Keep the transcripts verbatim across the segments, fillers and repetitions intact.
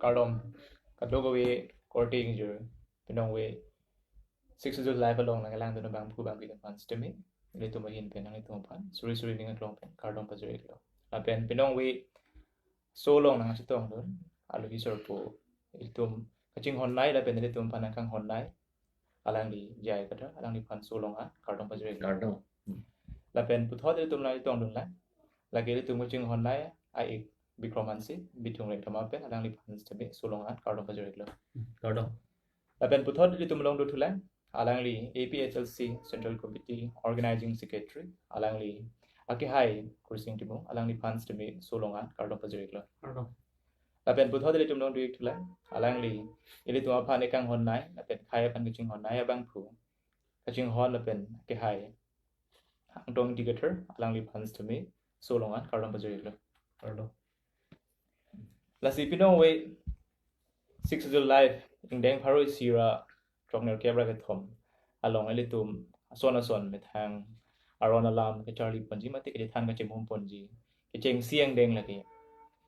Kardom kadokave korte ingjir, pinong ave Sixth Schedule Live along nangkelangdun abangphu bangphi atum aphan sitame, ilitum ahin pen nanglitum aphan suri suri ning aklong pen kardom pajir-iklo. Lapen pinong ave laso along nangchetongdun alohi sarpo, ilitum kachinghonnei lapen ilitum aphan nangkanghonnei alangli J I Kathar, alangliphan laso along an kardom pajir-iklo. Kardom. Hmm. Lapen puthot ilitum nangchetongdunlang, lake ilitum kachinghonnei a-ik Bikram Hanse, Bithung Rengthama pen, alangliphan sitame laso along an kardom pajir-iklo. Kardom. Lapen puthot ilitum along dothulang, alangli A P H L C Central Committee Organizing Secretary, alangli akehai Kursing Timung, alangliphan sitame laso along an kardom pajir-iklo. Kardom. Lapen puthot ilitum along do-ikthulang, alangli ilitum aphan ekanghonnei lapen khei aphan kachinghonnei abangphu, kachinghon lapen akehai Angtong Ingti Kathar, alangliphan sitame laso along an kardom pajir-iklo. Kardom. Lasi pinong ave Sixth Schedule Live ingdeng pharo isi ra throknerkep ra kethom along ilitum ason ason methang aron alam kacharli ponji mate kachethan kachemum ponji kechengsi angdeng lake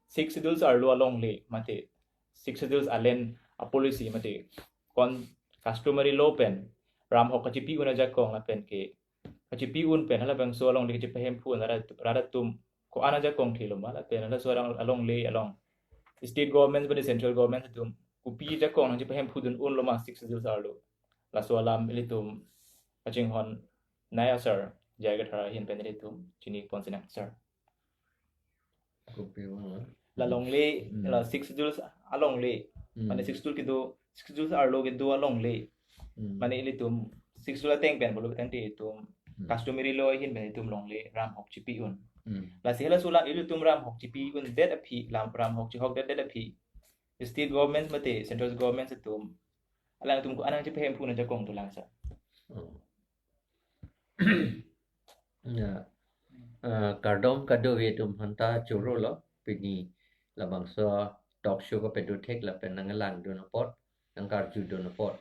Sixth Schedule arlo alongle mate Sixth Schedule alen a-policy mate kon customary law pen ram hok kachipi un ajakong lapen ke kachipi un pen halabangso alongle kachipahemphu un rat rat atum ko-an ajakong thilo ma, lapen halaso along, alongle along state government mate central government atum kopi ajakong nangchipahemphudun unlo ma Sixth Schedule arlo, laso alam ilitum kachinghonnei asar J I Kathar ahin pen ilitum chini pon sinang sir. Kopi abang la? La longle, Hmm. la Sixth Schedule alongle. Hmm. Mane Sixth Schedule kedo, Sixth Schedule arlo kedo alongle. Hmm. Mane ilitum Sixth Schedule ateng pen bolu tangte itum Hmm. customary law ahin pen itum longle ram hok chipi un. Hmm. Lasi halaso alam ilitum ram hok chipi undet aphi, lam ram hok chihokdetdet aphi, state government mate central government atum alangtum ko-an nangchipahemphu un ajakong dolang sir. Oh. Ya. Ah, kardom kadokave atum aphanta chorolo, pini labangso talk show kapado thek lapen nangkelangdun apot, nangkarjudun apot.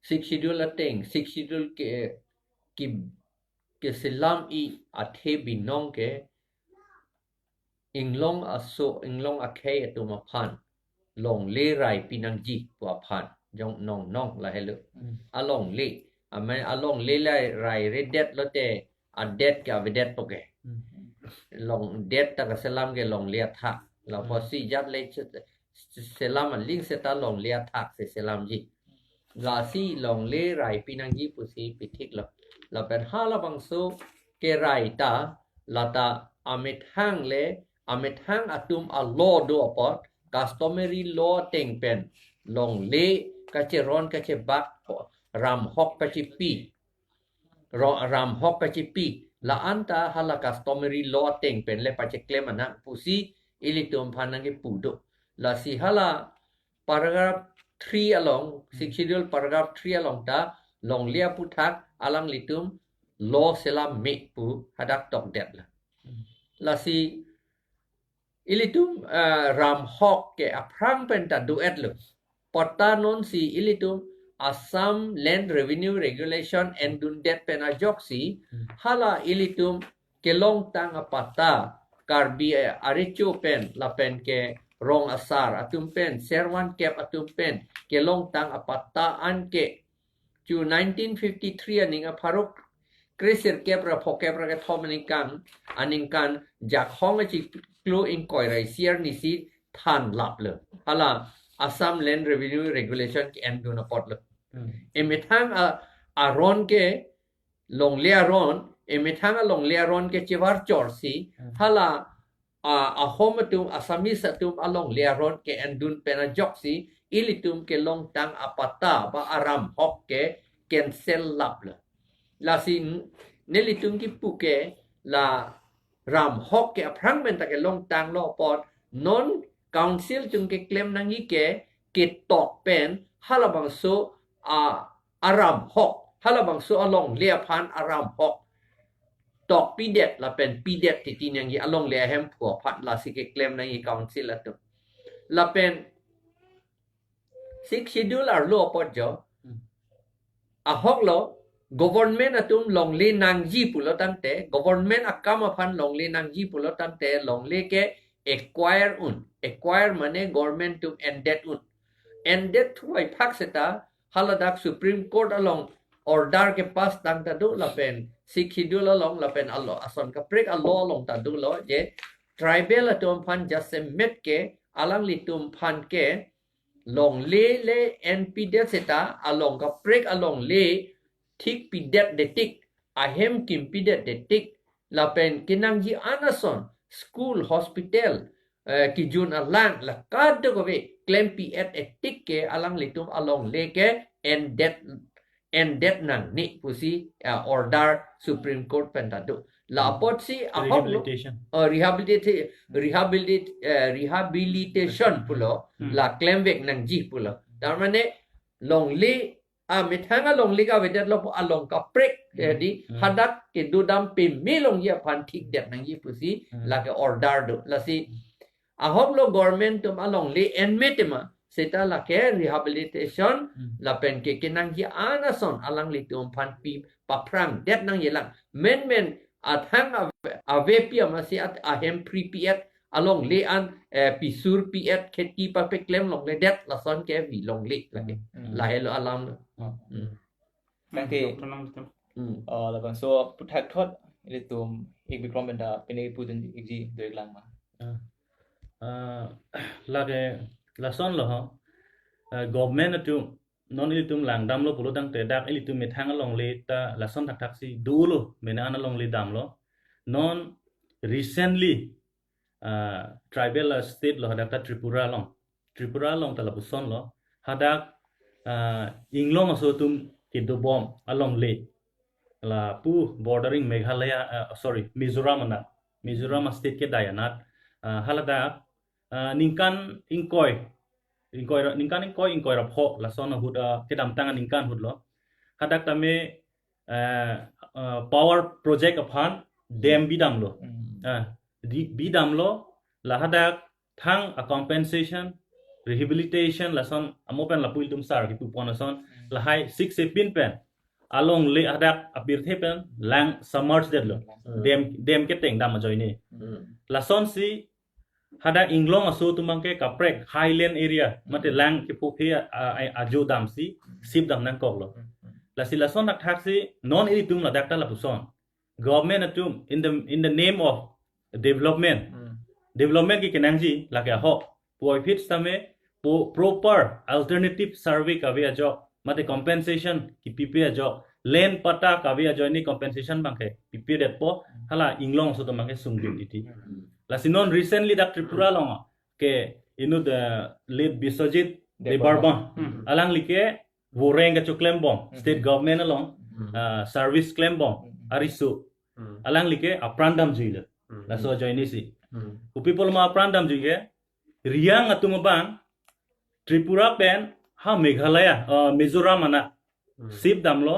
Sixth Schedule ateng, Sixth Schedule ke, ke, keselam-i athe binong ke inglong aso, inglong akhei atum aphan longle rai pinangji pu aphan jong nong nong lahelo. Hmm. Alongle, amai alongle la rai redet lote adet ke avedet po ke. Hmm. Longdet ta kaselam ke longle athak. Lapu Hmm. si jat le se-, selam aling seta longle athak si selamji. Lasi longle rai pinangji pusi pithiklo. Lapen halabangso kerai ta, lata amethang le, amethang atum a-law do apot, customary law ateng pen longle kacheron kachebak, ram hok kachipi, ro-, ram hok kachipi, la-an ta hala customary law ateng pen le pacheklem anang pusi ilitum aphan nangkepu do. Lasi hala paragraph three along, Hmm. Sixth Schedule paragraph three along ta longle aputhak alanglitum law selam me pu hadak tokdetlo. Hmm. Lasi ilitum, ah, ram hok ke aphrang pen ta do-etlo. Patta non si ilitum Assam Land Revenue Regulation endundet pen ajoksi, Hmm. hala ilitum kelongtang apatta, Karbi, eh, arecho pen, lapen ke rong asar atum pen, servan kep atum pen kelongtang apatta anke chu nineteen fifty-three aning apharo kresirkep ra phokep ra kethom aningkan, aningkan Jakhong achiklo ingkoi ra isi arnisi thanlaplo. Hala Assam Land Revenue Regulation ke-endun apotlo. Hmm. Emethang a, aron ke longle aron, emethang alongle aron ke chevar chorsi, Hmm. hala, a, Ahom atum, Assamese atum alongle aron ke-endun pen ajoksi, ilitum kelongtang apatta ba aram hok ke cancel laplo. Lasi n-, nelitum kipu ke la ram hok ke aphrang pen ta kelongtanglo apot, non council atum keklem nangji ke ketok pen halabangso a, aram hok, halabangso alongle aphan aram hok tokpidet lapen pidet titi nangji, alongle ahemphu aphan lasi keklem nangji council atum. Lapen Sixth Schedule arlo apot jo, Hmm. ahoklo, government atum longle nangji pulo tangte, government akam aphan longle nangji pulo tangte, longle ke acquire un. Acquire mane government atum endet un. Endet thu aphi phak seta haladak Supreme Court along order kepass tang ta do lapen Sixth Schedule along lapen alo ason kaprek alo along ta dolo je tribal atum aphan jasemet ke alanglitum aphan ke longle le enpidet seta along kaprek alongle thik pidet detik, ahem kim pidet detik, lapen kenangji an ason school, hospital, eh, kejun alang la kadokave klempi-et etik ke alanglitum alongle ke endet endet nangne pusi, ah, order Supreme Court pen ta do. La apotsi ahok lo, rehabilitation. Oh, rehabilita-, rehabilit-, eh, rehabilitation pulo, Hmm. la klemvek nangji pulo. Tar mane longle, amethang alongle kavedet lo pu along kaprek, eh, Hmm. di Hmm. hadak kedodam peme longji aphan thikdet nangji pusi, Hmm. lake order do. Lasi ahok lo government atum alongle enme tema seta lake rehabilitation Hmm. lapen ke kenangji an ason alanglitum aphan pi paphrangdet nangjilang. Menmen athang ave, avepi amatsi at ahem phri pi-et alongle an, eh, pisur pi-et kheti papeklem longledet lason ke vi longle lake. Hmm. Lahelo alam. Hmm. Hmm. Thank you. Hmm. Uh, labangso aputhak thot ilitum ik Bikrom pen ta pini pudun ikji do-iklang ma. Ah. Ah, lake lason lo ho. Ah, government atum non ilitum langdamlo pulo tangte dak ilitum methang alongle ta lason thakthaksi dolo, mena an alongle damlo. Non recently, ah, tribal, ah, state lo hadak ta Tripura along. Tripura along ta lapuson lo. Hadak, ah, inglong aso atum kedobom alongle. Lapu bordering Meghalaya, ah, sorry, Mizoram anat. Mizoram a-state kedai anat. Ah, haladak, ah, ningkan ingkoi. Ingkoi ra, ningkan ingkoi, ingkoi ra pho. Lason ahut, ah, kedamtang aningkan ahut lo. Hadak tame, eh, eh, power project aphan dam bidamlo. Hmm. Ah, di, bidamlo, la hadak thang a-compensation, rehabilitation, lason amo pen lapu ilitum sar kipupon ason, Hmm. lahai sixth Schedule pen alongle hadak apirthe pen lang submerge detlo. Hmm. Dam, dam keteng dam ajoine. Hmm. Lasonsi hadak inglong aso atum abangke kaprek highland area, mate Hmm. lang kepuphe a, a, ajo damsi, sip dam nangkoklo. Hmm. Lasi lason thakthaksi non ilitum ladak ta lapuson. Government atum in the, in the name of development. Hmm. Development ke kenangji lake ahok. Puvoiphit sitame po-, proper alternative survey kave ajok, mate compensation kipipe ajok, land patta kave ajoine compensation abangke pipedetpo, hala inglong aso atum abangke sungdun titi. Hmm. Lasi non recently dak Tripura along ke inut, eh, late Biswajit Debbarma. Debbarma. Hmm. Alangli ke voreng kachoklembom, Hmm. state government along, Hmm. ah, service klembom, Hmm. ariso. Hmm. Alangli ke apran damjuilo. Hmm. Laso ajoinesi. Hmm. Kopi pulo ma apran damjui ke, Reang atum abang, Tripura pen, ha Meghalaya, ah, Mizoram anat, Hmm. sip damlo.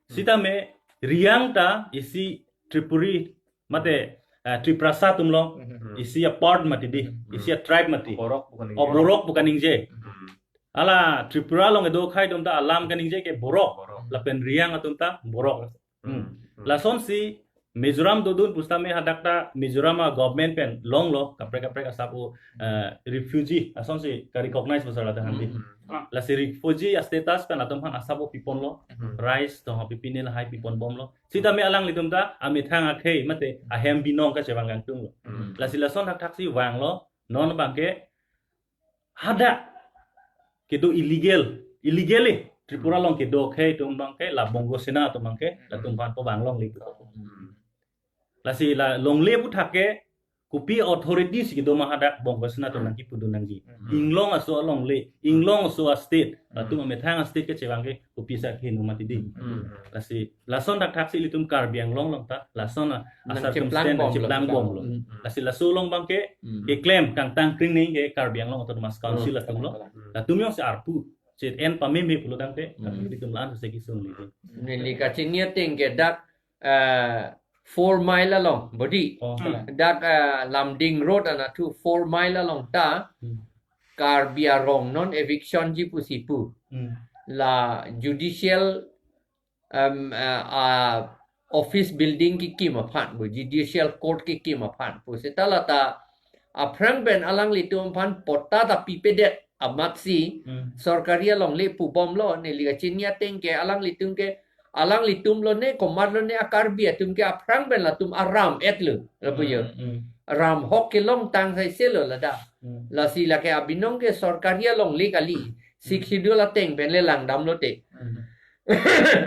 Hmm. Sitame, Reang ta isi Tripuri, mate, ah, Tiprasa atum along, Hmm. isi a-part mati di, Hmm. isi a-tribe mati. Borok pu kaningje. Oh, Borok pu kaningje. Hmm. Hala Tripura along kedo akhei atum ta alam kaningje ke Borok. Borok. Lapen Reang atum ta Borok. Hmm. Hmm. Hmm. Lasonsi Mizoram dodun pusitame hadak ta Mizoram a-government pen longlo, kaprek kaprek asap o, Hmm. eh, refugee, lasonsi ka-recognize bosar lata handi. Hmm. Lasi refugee a-status pen latum aphan asap o piponlo, Hmm. rice, tong pipine lahai piponbomlo. Sitame alanglitum ta amethang akhei mate ahem binong kachevang kangtunglo. Hmm. Lasi lason thakthaksi vanglo, non abangke hadak kedo illegal, illegal eh, Tripura along kedo akhei atum abangke, la Bongo Sena atum abangke, Hmm. latum aphan pavang longle pu. Hmm. Lasi la longle aputhak ke, kopi authority si kedo ma hadak Bongo Sena atum Hmm. nangkipudun nangji. Hmm. Inglong aso alongle, inglong aso a-state, Hmm. latum amethang a-state kachevang ke, kopisa kehingno mati di. Hmm. Lasi, lason thakthaksi ilitum Karbi Anglong along ta, lason a, Nang asar cheplang circumstance bomlo. Cheplang bomlo. Hmm. Lasi laso along abangke, Hmm. keklem kangtang kring neng ke Karbi Anglong Autonomous Council Hmm. atumlo. Hmm. Latum jongsi arpu, chet en pameme pulo tangte, Hmm. latum ilitum la-an se kisung lagi. Neli kachini ateng ke dak, eh, four mile along, bodi. Oh. Hmm. Dak, eh, Lumding Road anatthu four mile along ta, Hmm. Karbi arong non eviction ji pusi pu. Hmm. La judicial, em, eh, ah, office building kekim aphan pu, judicial court kekim aphan pu. Seta lata aphrang pen alanglitum aphan patta ta pipedet amatsi, Hmm. sorkari alongle pubomlo, neli kachini ateng ke alanglitum ke, alanglitum lone, komat lone, a-Karbi atum ke aphrang pen latum aram etlo, lapu jo. Hmm, hmm. Ram hok kelongtang saiselo ladak. Hmm. Lasi lake abinong ke sorkari alongle kali. Sixth Hmm. Schedule ateng pen le langdamlote. Hmm.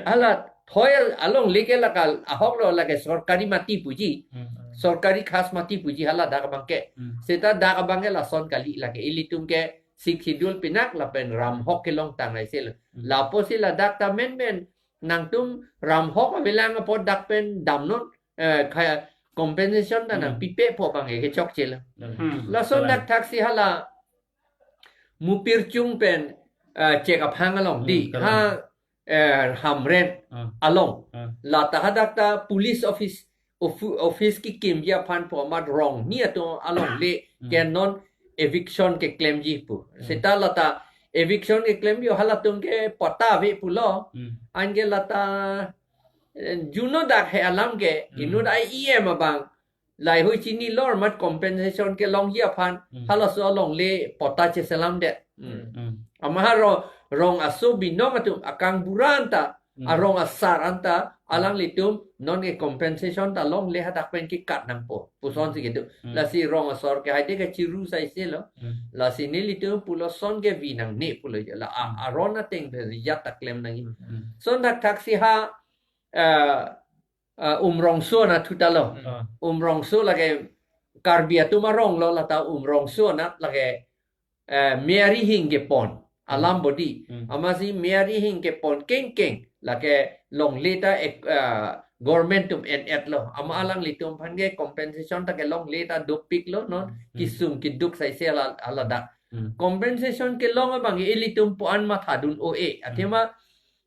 Hala thoi alongle ke lake ahoklo, lake sorkari mati puji. Hmm. Sorkari khas mati puji hala dak abang ke. Hmm. Seta dak abang ke lason kali, lake ilitum ke Sixth Schedule pinak lapen ram hok kelongtang saiselo. Hmm. Lapusi ladak ta menmen nangtum ram hok avelang apot dak pen damnon, eh, kaya compensation ta nang Hmm. pipepo abang ke chokchelo. Hmm. Lason Kalang. Dak thaksi hala Mupirchung pen, eh, chek aphang along Hmm, dei, kalang. Ha, eh, Hamren Ah. along. Ah. Lata hadak ta police office, ofu-, office kekimji aphan pu amat rong hini atum alongle Hmm. ke non eviction keklemji pu. Hmm. Seta lata eviction keklemji halatum ke patta ave pulo. Hmm. Anke lata, eh, juno dak he alam ke, Hmm. inut E M abang lahei chinilo amat compensation kelongji aphan, Hmm. halaso alongle patta cheselamdet. Hmm. Hmm. Ama ha ro-, rong aso binong atum akang bura anta, Hmm. arong asar anta, Hmm. alanglitum non ke compensation ta longle hadak pen kekat nangpo pusonsi kedo. Hmm. Lasi rong asor ke haide ke chiru saiselo. Hmm. Lasi nelitum pulo son ke vi nangne pulo je. La a-, Hmm. aron ateng pen jat ta klem nangji. Hmm. Son dak thaksi ha, eh, eh, Umrongso anatthu ta lo. Hmm. Ah. Umrongso lake Karbi atum arong lo, lata Umrongso anat lake, eh, Mary Hing kepon alam Hmm. bodi. Hmm. Amatsi Mary Hing kepon kengkeng lake longle ta ek, eh, government atum en-etlo. Ama alanglitum aphan ke compensation ta ke longle ta dopiklo non. Hmm. Kesung keduk saise hala, hala dak. Hmm. Compensation kelong abang ke ilitum pu-an mathadun o-e. Hmm. Athema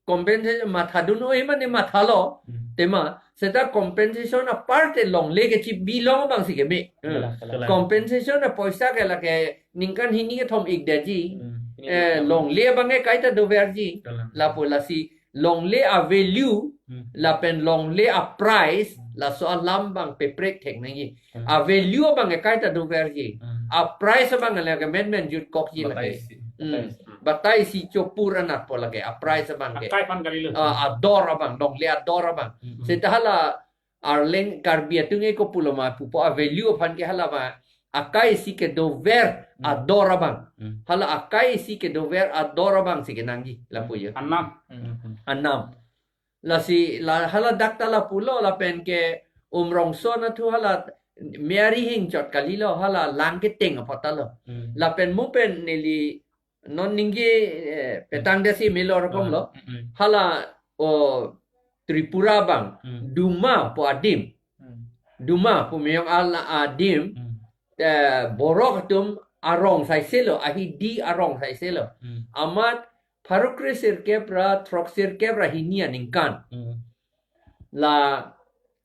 compensation mathadun o-e mane mathalo. Hmm. Tema seta compensation aparte longle kechibi long abangsi keme. Hmm. Kalang, kalang. Compensation apoisa ke lake ningkan hini kethom ikdetji. Hmm. Eh, longle abang ke kaita doverji. Kalang. Lapu lasi longle a-value, Hmm. lapen longle a-price, Hmm. laso alam abang peprek thek nangji. Hmm. A-value abang ke kaita doverji. Hmm. A-price abang lake menmen jutkokji lake. Batai isi. Hmm. Batai isi. Batai isi chopur anatpo lake a-price abang ke. Akai aphan kalilo. Ah, ador abang, longle ador abang. Hmm, hmm. Seta hala Arleng Karbi atum ke kopulo ma pupo a-value aphan ke hala ma akai isi kedover Hmm. ador abang. Hmm. Hala akai isi kedover ador abangsi kenangji lapu jo. Anam. Hmm, hmm. Anam. Lasi la hala dak ta lapulo lapen ke Umrongso anatthu hala Mary Hing chot kalilo hala lang keteng apot ta lo. Hmm. Lapen mo pen neli non ningje, eh, petang desi melo rokom lo. Ah, mm, mm. Hala o Tripura abang, Mm. Duma pu adim. Mm. Duma pu meyong al adim. Mm. Eh, Borok atum arong saiselo, ahidi arong saiselo. Mm. Amat pharo kre sirkep ra, throk sirkep ra hini aningkan. Mm. La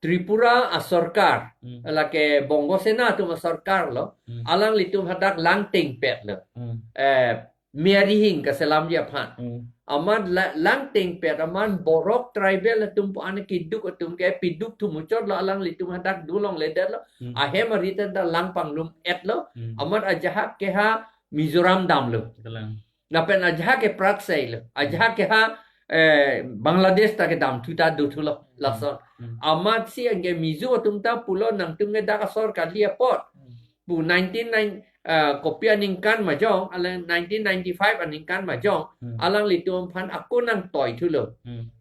Tripura asorkar, Hmm. lake Bongo Sena atum asorkar lo, Hmm. alanglitum hadak lang tengpet lo. Hmm. Eh, Mary Hing kaselamji aphan. Hmm. Amat la-, lang tengpet amat Borok tribal atum pu an keduk atum ke piduk thumuchot lo alanglitum hadak dolongledet lo. Hmm. Ahem arit ta lang panglum-et lo. Hmm. Amat ajahak ke ha Mizoram damlo. Kalang. Lapen ajahak ke prat sei lo. Ajahak ke ha, eh, Bangladesh ta kedamthu ta dothu lo, Hmm. lason. Hmm. Amatsi anke Mizo atum ta pulo nangtum ke dak asor kali apot. Hmm. Pu nineteen nine, eh, kopi aningkan majong, ala nineteen ninety-five aningkan majong, Hmm. alanglitum aphan ako nangtoithu lo. Hmm.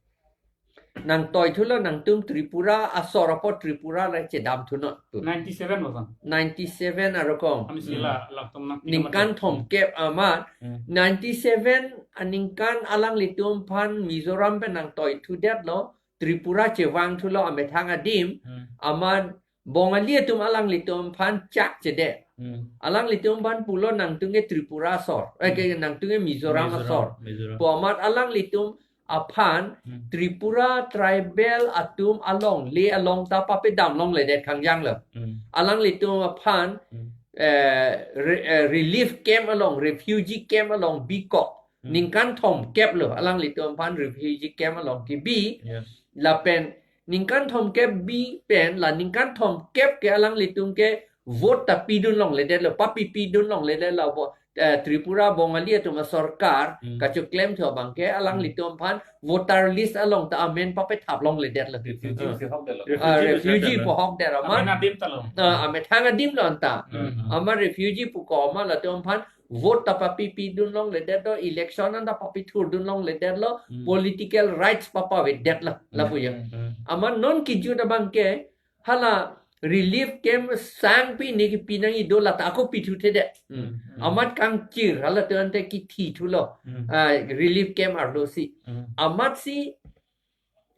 Nangtoithu lo nangtum Tripura asor apot Tripura le chedamthu non pu. Ninety-seven lo sang. Ninety-seven arokom. Kami sila Hmm. latum nang ningkan thomkep amat. Hmm. Ninety-seven aningkan alanglitum aphan Mizoram pen nangtoithudet lo. Tripura chevangthu lo amethang adim. Hmm. Amat Bongali atum alanglitum aphan chak chede. Hmm. Alanglitum aphan pulo nangtum ke Tripura asor. Eh, ke Hmm. nangtum ke Mizoram Mizoram, asor. Mizoram. Pu amat alanglitum aphan Hmm. Tripura tribal atum alongle along ta papedam longledet khangjang lo. Hmm. Alanglitum aphan, Hmm. eh, re-, eh, relief camp along, refugee camp along bikok. Hmm. Ningkan thomkep lo, alanglitum aphan refugee camp along kebi. Yes. Lapen ningkan thomkep bi pen, la ningkan thomkep ke alanglitum ke vote ta pidun longledetlo, papi pidun longledetlo, bo, eh, Tripura Bongali atum asorkar, Hmm. kachoklem thu abangke, alanglitum aphan voter list along ta amen papethap longledetlo. Refugee Hmm. si hokdetlo. Ah, Refugee refugee si pu hokdetlo. Hokdet amat. Amen adim ta lo. Ah, amethang adim lo anta. Hmm. Amat refugee pu ko amat latum aphan vote ta papi pidun longledetlo, election anta papithurdun longledetlo, Hmm. political rights papavedetlo, lapu ya. Hmm. Amat non kijut abangke, hala relief camp sangpi ne kipi nangji do lata ako pithuthedet. Hmm. Amat kangchir, halatum ante kithithulo. Hmm. Ah, relief camp arlosi. Hmm. Amatsi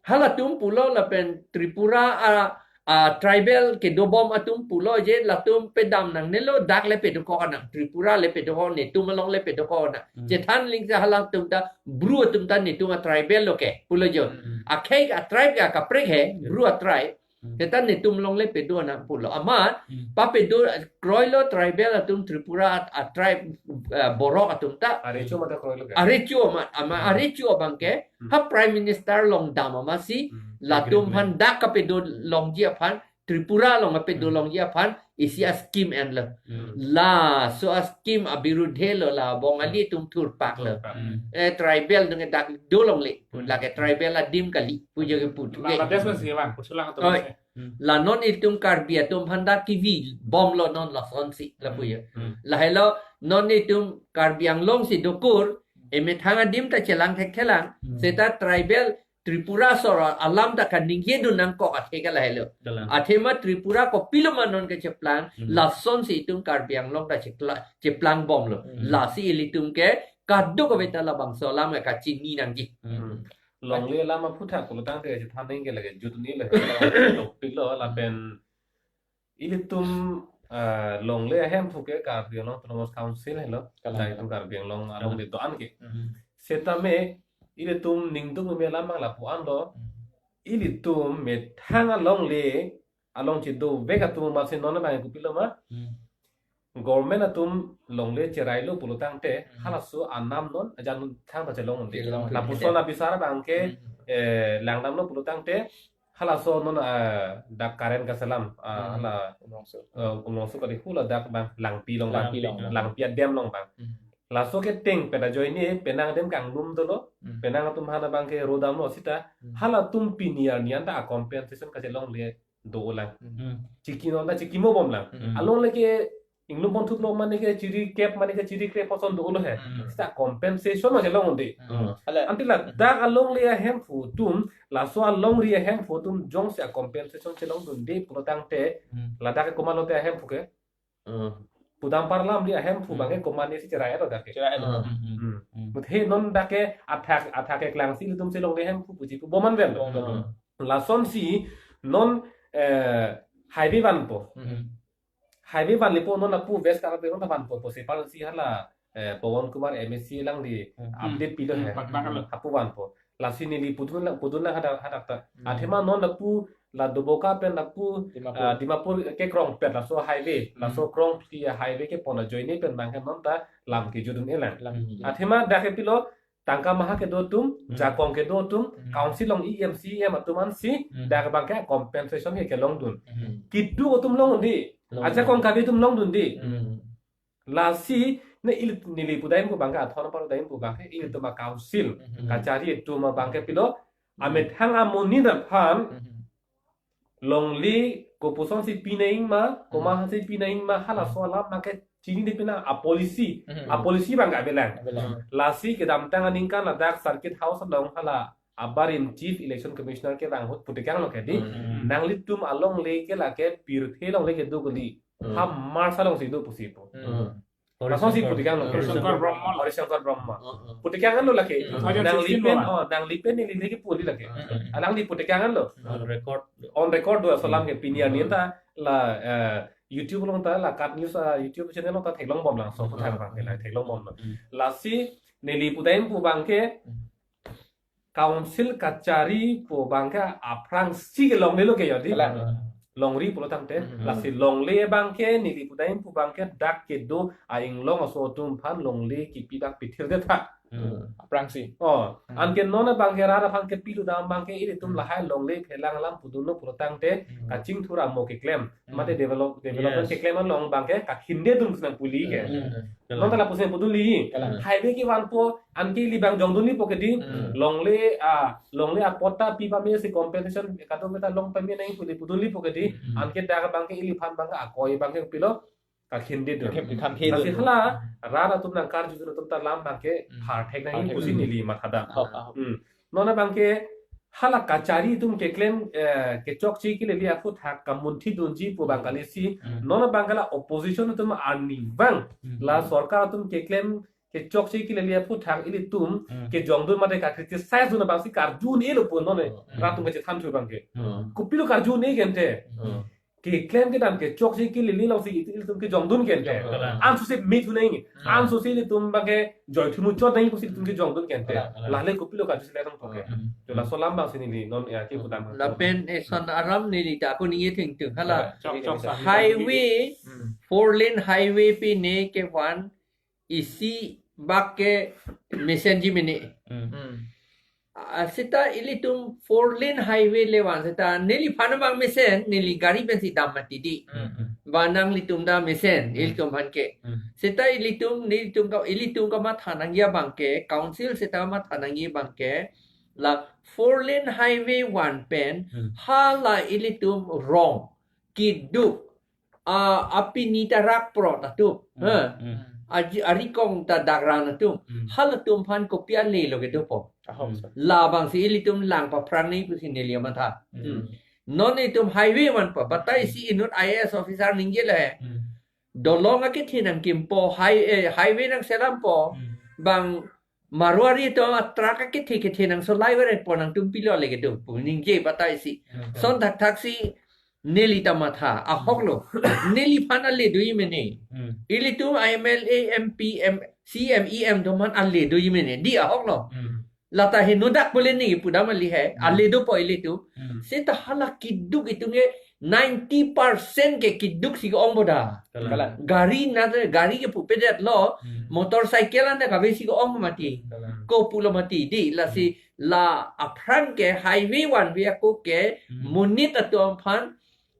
halatum pulo lapen Tripura a, a tribal kedobom atum pulo je latum pedam nangnelo, dak le pedokok nang, Tripura le pedokok, netum along le pedokok nang. Hmm. Chethan ling sa halatum ta Bru atum ta netum a tribal lo ke, pulo jo. Hmm. Akhei a tribe ke akaprek he, Hmm. Bru a tribe. Hmm. Seta netum along le pedo nang pulo. Amat, Hmm. papedo kroilo tribal atum Tripura a, a tribe, eh, borok atum ta. Arecho mata kroilo ke. Arecho amat, ama Hmm. arecho abangke, Hmm. ha Prime Minister along dam amatsi, Hmm. latum Agreement. aphan dak kapedo longji aphan, Tripura along kapedo Hmm. longji aphan, isi a scheme enlo. Hmm. Laso a scheme abirudhe lo la Bongali atum thurpak lo. Thurpak. Hmm. Eh, tribal nung dak dolongle. Hmm. Lake tribal adim kali, pujo ke putu La, ke. la des mas ke bang, pusulang atau Oi. mas ke. Hmm. La non itum Karbi atum aphan dak kivi bomlo non lasonsi, lapu ya. Hmm. Lahelo non itum Karbi Anglong si dokur, emethang adim ta chelang thekthelang, Hmm. seta tribal Tripura asor alam ta kaningjedun nangkok athe ke lahelo. Dalam. Athema Tripura kopilo ma non kecheplang, Hmm. lasonsi itum Karbi Anglong ta chekla-, cheplang bomlo. Hmm. Lasi ilitum ke kadokave ta labangso alam ke kachini nangji. Hmm. Longle alam aphuthak pulotangte chethan nangji ke lake jutni le. Topik lo lapen ilitum, ah, longle ahemphu ke Karbi Anglong Autonomous Council helo. Kalang. Jai itum Karbi Anglong along Kalang. Di do-an ke. Hmm. Setame ilitum ningduk meme alam abang lapu-an lo. Hmm. Ilitum methang alongle along chedovek atum amatsi non abang kopilo ma. Hmm. Government atum longle cherailo pulotangte Hmm. halaso anam non ajan thang ta chelong undi. Chelong undi. Lapuson abisar abangke, Hmm. eh, langdamlo pulotangte halaso non, ah, dak current kaselam, ah, Hmm. hala, Umrongso. eh, Umrongso kali hula dak abang Langpi along abang. Langpi along. Langpi adem along abang. Hmm. Laso keteng pen ajoine penang adem kanglum dolo, Hmm. penang atum aphan abangke rodamlo seta, Hmm. halatum pini arni anta a compensation kachelongle do lang. Hmm. Chiki non ta chikimo bomlang. Hmm. Alongle ke inglum pon thuplo mane ke chiri kep mane ke chiri kep poson dolo he. Hmm. Seta compensation ma chelong undi. Hmm. Hala. Anti ladak alongle ahemphu atum, laso alongri ahemphu atum jongsi a compensation chelongdunde pulotangte, Hmm. ladak ke komatlo te ahemphu ke? Hmm. Pudam parlam di ahemphu Hmm. abangke komatne si cherai lo dak ke. Cherai lo. Hmm. Hmm. Hmm. Hmm. Muthe non dak ke athak, athak keklangsi ilitum si longle ahemphu puji pu bom-an vel. Bom-an vel. Hmm. Lasonsi non, eh, highway vanpo. Hmm. Highway vanlepo non lapu West Karbi Anglong ta vanpo, pusi aphansi hala, eh, Pawan Kumar M A C alangli Hmm. update pilo Hmm, he. Pak, pak lo. Hapu vanpo. Lasi neli pudun lang, pudun lang hadak, hadak ta. Hmm. Athema non lapu la Doboka pen lapu, Dimapur. Ah, Dimapur kekrongpet laso highway, Hmm. laso krongphli highway kepon ajoine pen abangke non ta lam kejudun-e lang. Lam kejudun. Athema dak ke pilo tangka maha kedo atum, Hmm. jakong kedo atum, Hmm. council along E M C E M atum ansi, Hmm. dak abangke compensation ke kelongdun. Hmm. Keduk atum long undi. Long undi. Ajakong kave atum longdunde. Hmm. Lasi, ne ili, neli pudam pu abangke, athon apar pudam pu abangke, ilitum a council, Hmm. kachari atum abangke pilo, Hmm. amethang amonit aphan, Hmm. longle kopuson si pinangji ma, Hmm. komat si pinangji ma, halaso alam abangke chinine pinang a policy. Hmm. A policy abangke avelang. Avelang. Lasi kedamtang aningkan ladak Circuit House along hala abarim Chief Election Commissioner kevang ahut putekanglo ke di. Hmm. Nanglitum alongle ke lake pirthe longle kedo kali. Hmm. Ha March alongsi do pusi pu. Hmm. Lasonsi putekanglo. Horishankar Brahma. Horishankar Brahma. Hmm. Putekanglo lake. Hmm. Nanglipen, oh, nanglipen neli lake puli lake. Hmm. Alangli putekanglo. On record. On record do laso alam ke pini arni Hmm. ta la, eh, YouTube along ta la Kat News, ah, YouTube channel along ta theklong bomlang so Hmm. puthak abangke la theklong bomlo. Hmm. Lasi neli pudam pu abangke Hmm. council kachari pu abangke aphrangsi kelonglelo ke ya di. Kalang. Longri pulotangte, Hmm. lasi longle abangke neli pudam pu abangke dak kedo a-inglong aso atum aphan longle kipi dak pithirdet tha. Hmm. Aphrangsi. Oh, Hmm. anke non abangke rat aphan kepi dodam abangke ilitum Hmm. lahai longle phelang alam pudunlo pulotangte Hmm. kachingthur amo keklem. Hmm. Mate develop, development Yes. keklem along abangke kakhindedun pusi nangpuli ke. Hmm. Non ta lapuson pudunlo. Kalang. Highway kevanpo anke ili abang jongdunpo ke di. Hmm. Longle, ah, longle apot ta pi pamesi compensation kadokave ta long pame nangji pu ili pudunpo ke di. Hmm. Anke dak abangke iliphan abangke akoi abangke pilo kakhindedun. Kakhindedun. Lasi hala rat atum nangkarjudun atum ta alam abangke Hmm. pharthek nangji Pharthek. pusi neli mathadam. Ahok, ahok. Hmm. Non abangke hala kachari atum keklem, eh, kechokche kelele aphuthak kamunthidunji pu abang kalisi. Hmm. Non abangke la opposition atum arnivang Hmm. la sorkar atum keklem kechokche kelele aphuthak ilitum Hmm. kejongdun mate ka-criticize dun abangsi karju un-elo pu non Hmm. rat atum kachethan thu abangke. Hmm. Kopilo karju un-e ke ante. Hmm. Keklem kedam kechokche kelele alongsi ilitum kejongdun ke ante. Jongdun. Ansose me thu nangji. Hmm. Ansose ilitum abangke joithu muchot nangji pusi ilitum kejongdun ke ante. Kalang, kalang. Lale kopilo karju si le nangpo ke. Hmm. Jo laso alam abangsi neli non ya kepudam. Lapen eson aram neli ta ako ningje thengtheng hala. Chok, chok, sa. Highway Hmm. four lane highway pine kevan isi bak ke mesenji mene. Hmm. Hmm. Ah, seta ilitum four lane highway le van seta neliphan abang mesen, neli gari pensi dam mati di. Hmm, hmm. Ba nanglitum ta mesen, Hmm. ilitum aphan ke. Hmm. Seta ilitum, nelitum ka, ilitum kamatha nangji abangke, council seta kamatha nangji abangke, la four lane highway van pen, Hmm. hala ilitum rong, keduk, a, apini ta rak prot atum. Hmm, Ha. hmm. Aji, arikong ta dakran atum. Hmm. Halatum aphan kopi alelo kedopo. Ahok, Hmm. sir. Labangsi ilitum lang paphrang nangji pusi neli amatha. Hmm. Hmm. Non itum highway vanpo, batai Hmm. isi inut I A S officer ningjelo he. Hmm. Dolong akethe nangkimpo, high-, eh, highway nangselampo. Hmm. Bang Marwari atum a-truck akethe kethe nangsolai verepo nangtum pilo le kedo pu ningje batai si. Hmm. Son thakthaksi neli ta matha, ahoklo. Neliphan ale doji mene. Hmm. Ilitum M L A, M P, M, C M, E M atum aphan ale doji mene. Di ahoklo. Hmm. Lata he nodak bole ne pudam kali he. Hmm. Ale dopo ilitum. Hmm. Seta hala keduk itum ke ninety percent ke keduk si ke-ong boda. Kalang. Kalang. Gari na, gari ke pupedetlo, Hmm. motorcycle anta kave si ke-ong mati. Kalang. Kopulo mati di, lasi Hmm. la aphrang ke highway vanve ako ke Hmm. monit atum aphan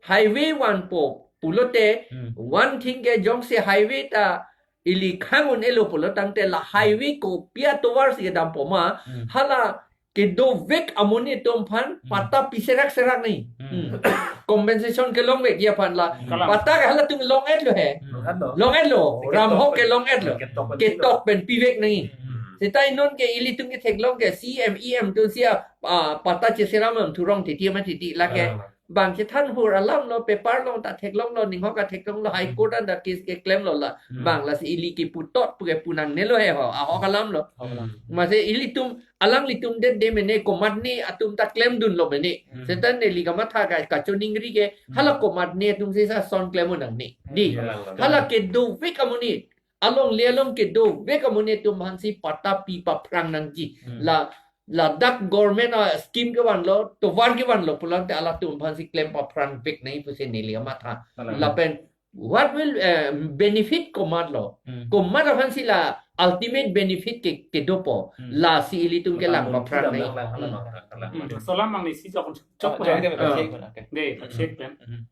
highway vanpo pulote Hmm. one thing ke jongsi highway ta ili khang un-elo pulotangte la highway kopi atovar si kedampo ma, Hmm. hala kedovek amonit atum aphan Hmm. patta piserak serak nangji. Hmm. Hmm. Compensation kelongvekji aphan la. Kalang. Patta ke halatum long-etlo he. Hmm. Long-etlo. Long-etlo. Ketok Ramhok pen. Kelong-etlo. Ketok pen. Ketok pen pivek nangji. Hmm. Seta non ke ilitum ketheklong ke C M, E M atum si a, ah, patta cheseram alam thurong titi ma titi lake. Kalang. Bang chethan hur alamlo, paper along ta theklonglo, ninghok ta theklonglo, High Court anta case keklemlo la. Hmm. Bang lasi ili kipu tot pu ke pu nangnelo he ho, ahok alamlo. Ahok alam. Mase ilitum, alanglitum det de mene komatne atum ta klemdunlo mene. Hmm. Seta neli kamatha ka, kachoningri ke, Hmm. hala komatne atum si sa son klem un nangne. Di. Yes. Hala kedovek amonit. Alongle along kedovek amonit atum aphansi patta pi paphrang nangji. Hmm. La ladak government a-scheme kevanlo, tovar kevanlo pulotangte halatum aphansi klem paphrangvek nangji pusi neli amatha. Kalang. Lapen, what will, eh, benefit komatlo? Hmm. Komat aphansi la ultimate benefit ke, kedopo. Hmm. Lasi ilitum ke lang paphrang nangji. Kalang, kalang, kalang, kalang. Hmm. Laso alam abang neli si chok, chok Ah, pe. Chok pe, Ah. Chok pe, okay. De, Hmm. Chok pe. Hmm.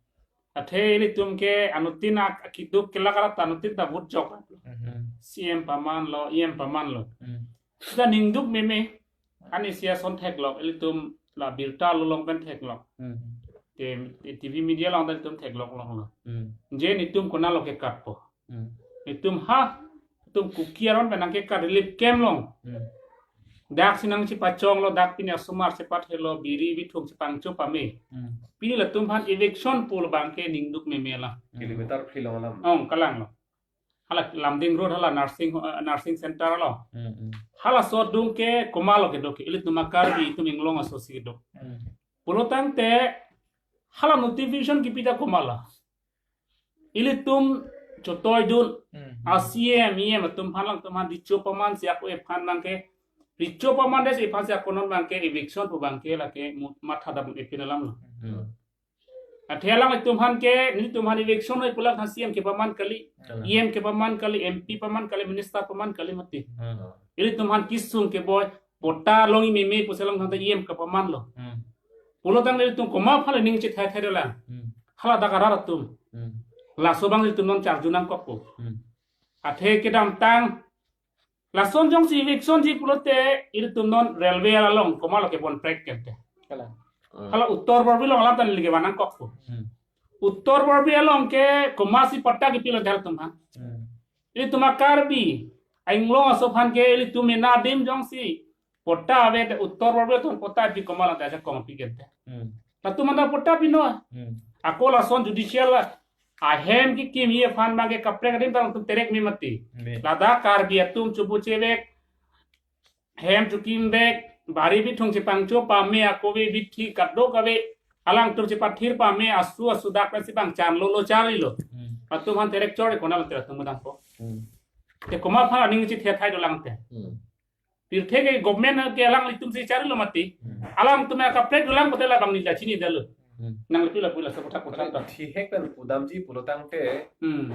Athe ilitum ke anuttin ak-, keduk kelak arat anuttin ta vote jok. Hmm. C M pamanlo, E M pamanlo. Hmm. Seta ningduk meme, ani sia son theklok, ilitum la birta along pen theklok. Hmm. Te, te T V media along ilitum theklok longlo. Hmm. Je nelitum konatlo kekatpo. Hmm. Nelitum ha, nelitum Kuki aron pen nangkekat relief camp along. Hmm. Dak si nangchipachonglo, dak pini asomar chepathelo, biri bithung chepangcho pame. Hmm. Pini latum aphan eviction pulo abangke ningduk meme la. Hmm. Kilometer phli along alam. Ong, kalanglo. Hala Lumding Road hala nursing ho-, eh, nursing center lo. Hmm, hmm. Halaso adung ke komatlo kedo ke, ilitum a-Karbi itum inglong asosi kedo. Hmm. Pulotangte hala notification kipi ta komatlo. Ilitum chotoidun, Hmm. a-C M, E M atum aphan, alangtum aphan recho pamansi ako ephan abangke, recho paman desi ephansi ako non abangke eviction pu abangke lake mu-, mathadam epin alamlo. Hmm. Athe alanglitum aphan ke, nelitum aphan eviction noi pulotangte C M kepaman kali, Kalang. E M kepaman kali, M P paman kali, minister paman kali mati. Hmm. Ilitum aphan kesung keboi, patta longji meme pusi along thangta E M kapamanlo. Hmm. Pulotangte ilitum komat aphan le ning chethai thai dolang. Hmm. Hala dak arat atum. Hmm. Laso abang ilitum non charju nangkokpo. Hmm. Athe kedamtang lason jongsi eviction ji pulote ilitum non railway along komatlo kebon prek kente. Kalang. Hmm. Hala Uttar Borbil along alam ta neli kevan nangkokpo. Hmm. Uttar Borbil along ke komatsi patta kepilo ilitum aphan. Hmm. Ilitum a-Karbi Anglong aso aphan ke ilitum mena adim jongsi patta ave te Uttar Borbil atum patta pi komatlo ta ajakong pi kente. Hmm. Latum anta patta pino. Hmm. Ako lason judicial ahem kekimji aphan abang ke kaprek adim ta latum terek me mati. Me. Ladak Karbi atum chobu chevek, hem chokimvek, bari bithung chepangcho pame, akove bithi kadokave, alangtum chepathir pame, asu asu dak pensi abang chan lolo charlilo. Hmm. Latum aphan terek chor kona latum atum dangpo. Hmm. Te komat aphan aning chethai thai dolangte. Hmm. Pirthe ke government ke alanglitumsi charlilo mati. Hmm. Alangtum kaprek dolang pulote labang neli ta chinidetlo. Hmm. Nangli pila pila saputhak puthak ta. Thihek pen pudamji pulotangte. Hmm.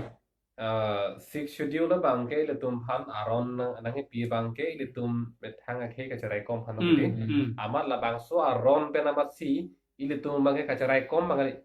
Ah, Sixth Schedule abang ke ilitum aphan aron nang, nangkepi abang ke ilitum methang akhei kacharaikom aphan Hmm, nangkepi. Hmm. Amat labangso aron pen amatsi ilitum abang ke kacharaikom abang i,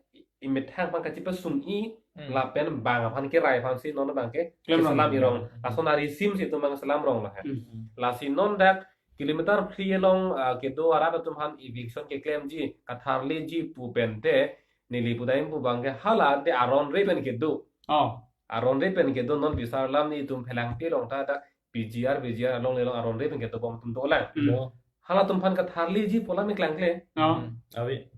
i methang abang kachipesung-i Hmm. lapen bang aphan kerai aphansi non abang ke Klemrong. Selam irong. Hmm. Lason arisimsi itum abang selam ronglo he. Hmm. Lasi non dak kilometer phli along, ah, kedo arat atum aphan eviction keklemji, katharliji pu pente, neli pudam pu abang ke hala te aron re pen kedo. Oh. Aron re pen kedo non bisar alam nelitum Phelangpi along ta dak P G R, V G R along le along aron re pen kedo bom atum dolang. Hmm. Yo. Halatum aphan katharliji pu alam keklangkle. Oh. Hmm. Ave.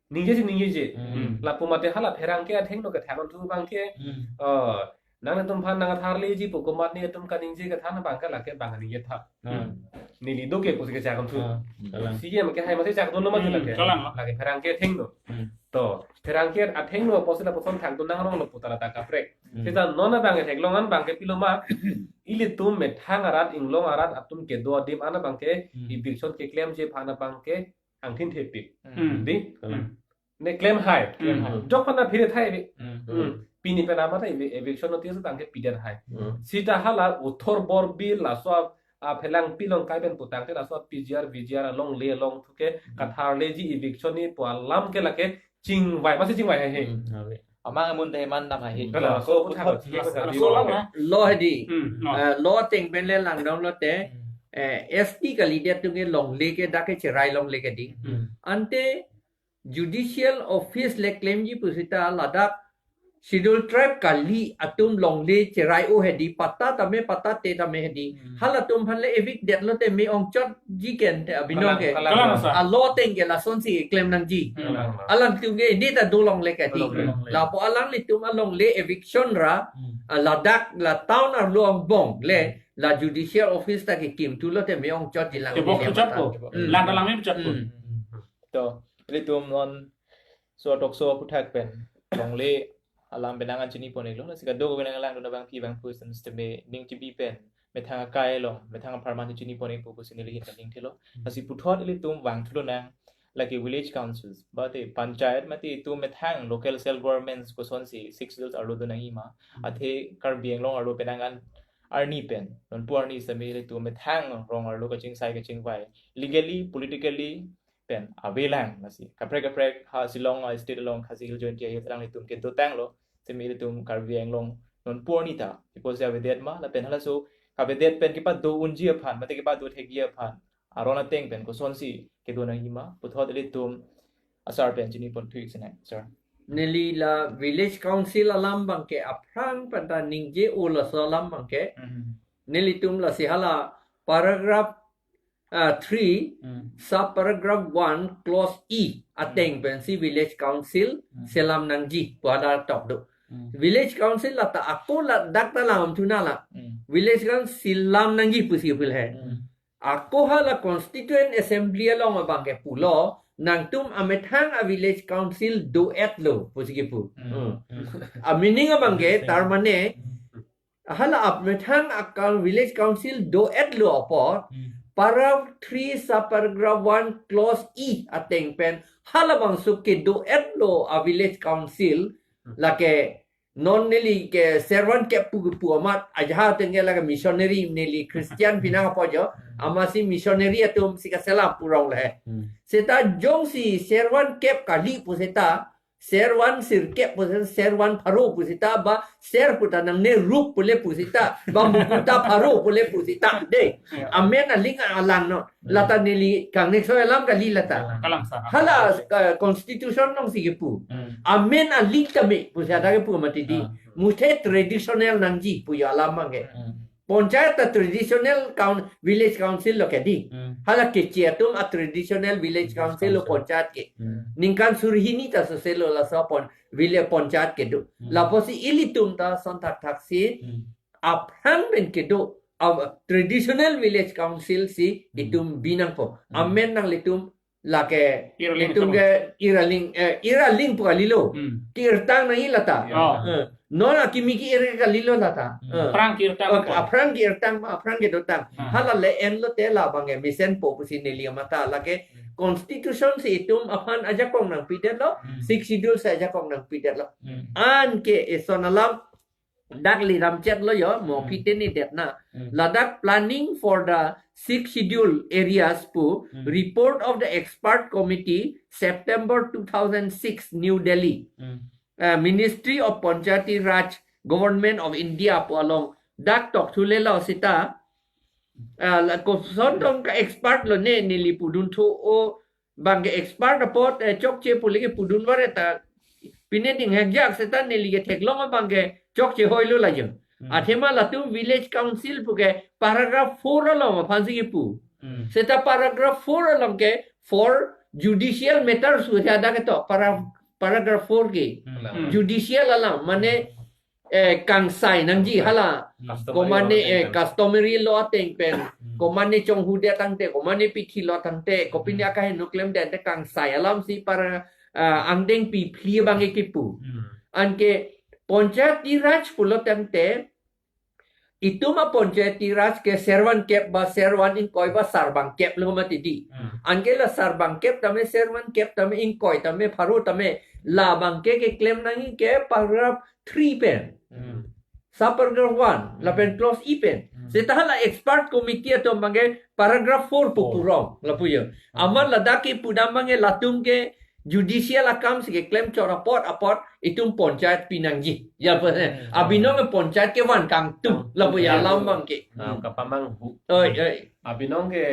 Ningjeji, ningjeji. Hmm. Lapu mate hala pherangke athengno kethang thu abang ke. Hmm. Oh, nanglitum aphan nangtharliji pu komat nelitum kaningje kethan abang ke lake bang ningje tha. Hmm. Neli do ke pusi kechak thu. Ah, kalang. C M kehai masi chak dun lo mati Hmm, lake. Kalang. Lake pherangke athengno. Hmm. To, pherangke athengno pusi lapuson thang tu nangronglo pu ta la ta kaprek. Hmm. Seta non abang ke theklong an abang ke pilo ma. Ilitum methang arat, Anglong arat atum kedo adim an abang ke Hmm. eviction keklemji aphan abang ke angthin thepik. Hmm. Di? Kalang. Ne klem hai. Klem hai. Hmm. Jok pana phire thai bi. Hmm. Hmm. Pini pen amat evi-, eviction notice abang ke pidet hai. Hmm. Seta hala Uttar Borbil laso a, a Phelangpi along kai pen putangte laso P G R, V G R along le along thu ke Hmm. katharliji eviction-ji pu alam ke lake chingvai, masi chingvai hai he. Hmm, ave. Amang amun te man dam hai he. Kalang, laso aphuthak Puthot thek he. Laso alam na. Lo hedi. Hmm, no. Eh, lo ateng pen le langdamlote, Hmm. eh, S T kalidet atum ke longle ke dak ke cherai longle ke di. Hmm. Ante judicial office le klemji pusita ladak Schedule Tribe kali atum longle cherai o hedi, patta tame patta te tame hedi. Hmm. Halatum aphan le evict detlote me-ongchotji kente abinong Kalang, ke. Kalang, Kalang, sir. A lo ateng ke lasonsi klem nangji. Hmm. Kalang, kalang. Alangtum ke ini ta dolongle ke di. Dolongle. Lapu alanglitum alongle eviction ra, Hmm. ah, ladak la town arlo angbong le, Hmm. la judicial office ta kekim thulote me-ongchotji lang Kebok di le chotpo. Mata. Hmm. Lang ta lang me chotpo. Hmm. To, ilitum non so talk show aphuthak pen longle alam penang an chini pon-iklo, lasi kadokave nanglang dun abangpi abangphu sitame ning chibi pen methang akai along, methang apharman chini pon-ik pu pusi neli hin ta ning thelo. Hmm. Lasi puthot ilitum vangthu lonang, lake village councils, mate panchayat, mate itum methang local self governments kosonsi Sixth Schedule arlo do nangji ma. Hmm. Athe Karbi Anglong arlo penang an arni pen, nonpu arni sitame ilitum methang rong arlo kachingsai kachingvai, legally, politically, pen avelang, lasi kaprek kaprek ha Shillong a-state along Khasi Hills Jaintia Hills alanglitum kedotanglo, sitame ilitum Karbi Anglong nonpu arni ta iposi avedet ma, lapen halaso kavedet pen kepado unji aphan mate kepado thekji aphan aron ateng pen kosonsi kedo nangji ma, puthot ilitum asar pen chini pon thu-ik sinai, sir. Neli la village council alam abangke aphrang pen ta ningje o laso alam abangke. Hmm. Nelitum lasi hala paragraph ah, three, Hmm. sub paragraph one, clause E, ateng Hmm. pensi village council Hmm. selam nangji, pu ada tok do. Hmm. Village council lata ako ladak ta langdam thunang la. Hmm. Village council lam nangji pusi pul he. Hmm. Ako hala constituent assembly along abangke pulo, nangtum amethang a village council do-etlo, pusi kipu. Hmm. Hmm. Hmm. A meaning abangke, Understand. Tar mane, Hmm. hala amethang a village council do-etlo apot, Hmm. paragraph three, sub paragraph one, clause E ateng pen, halabangso kedo-etlo a village council, Hmm. lake Non neli ke servan kep pu pu amat ajahak ateng ke lake missionary, neli Christian pinang apo jo. Amatsi missionary atum si kaselam pu rong le. Hmm. Seta jongsi servan kep kali pu seta, servan sirkep pu seta, servan pharo pu seta, ba ser pu ta nangne rup pule pu seta, ba mukuta pharo pule pu seta. De. Ya. Amen aling alang non. Hmm. Lata neli kangnek soi alam kali lata. Kalang sa. Hala, eh, constitution alongsi kepu. Hmm. Amen aling tame pu seta kepu mati di. Ah. Muthe traditional nangji pu yo alam abang ke. Hmm. Panchayat ta traditional coun-, village council lo ke di. Hmm. Hala keche atum a traditional village council lo panchayat ke. Hmm. Ningkan suri hini ta sose lo laso pon-, village panchayat kedo. Hmm. Lapusi ilitum ta son thakthak si Hmm. aphrang pen kedo, a traditional village council si Hmm. itum binangpo. Hmm. Amen nanglitum lake Iraling itum atum. Ke iraling, eh, iraling pu kalilo. Hmm. Kirtang nangji lata. Ya. Oh. Eh, non akimi ke-ir kalilo lata. Hmm. Eh. Aphrang kirtang Oh, po. Aphrang kirtang, aphrang kedotang. Hmm. Hala le-en lote labang ke mesenpo pusi neli amata lake Hmm. constitution si itum aphan ajakong nangpidetlo, Hmm. Sixth Schedule si ajakong nangpidetlo. Hmm. Anke eson alam dak liram chet lo yo, mo Hmm. pite ni det na. Hmm. Ladak planning for the Sixth Schedule areas pu Hmm. report of the expert committee, September two thousand six, New Delhi. Hmm. Uh, Ministry of Panchayati Raj, Government of India pu along dak tok thule lo seta. Uh, la koson tong ka expert lo ne neli pudun tho o bang ke expert apot, eh, chokche pule ke pudun vare ta pine ding hekjak seta neli ke theklong abang ke chokche hoilo la jeng. Hmm. Athema latum village council pu ke paragraph four along aphan si kepu. Hmm. Seta paragraph four along ke for judicial matters pu si ada ketok para-, paragraph four ke. Hmm. Hmm. Judicial alam, mane, eh, kangsai nangji hala. Customary Komane, law eh, ateng pen. Customary law ateng pen. Hmm. Komane chonghu det tangte, komane pithi lo tangte, kopine Hmm. akaheno klemdet te kangsai alam si para, ah, angdeng pi phli abang ke kepu. Hmm. Anke Panchayati Raj pulo tangte, itum a Panchayati Raj ke servan kep ba servan ingkoi ba sarbang kep lo mati di. Hmm. Anke la sarbang kep tame, servan kep tame, ingkoi tame, pharo tame, labang ke keklem nangji ke paragraph three pen. Hmm. Sub paragraph one, Hmm. lapen clause E pen. Hmm. Seta hala expert committee atum abang ke paragraph four pu Four. purong, lapu yo. Hmm. Amat ladak kepu dam abang ke latum ke judicial akam si keklem chot apot apot itum panchayat pinangji. Ya, apa, Hmm. abinong ke panchayat kevan kangtung, Hmm. lapu ya Hmm. alam abang ke. Hmm, kapamanghu. Oi, oi. Abinong ke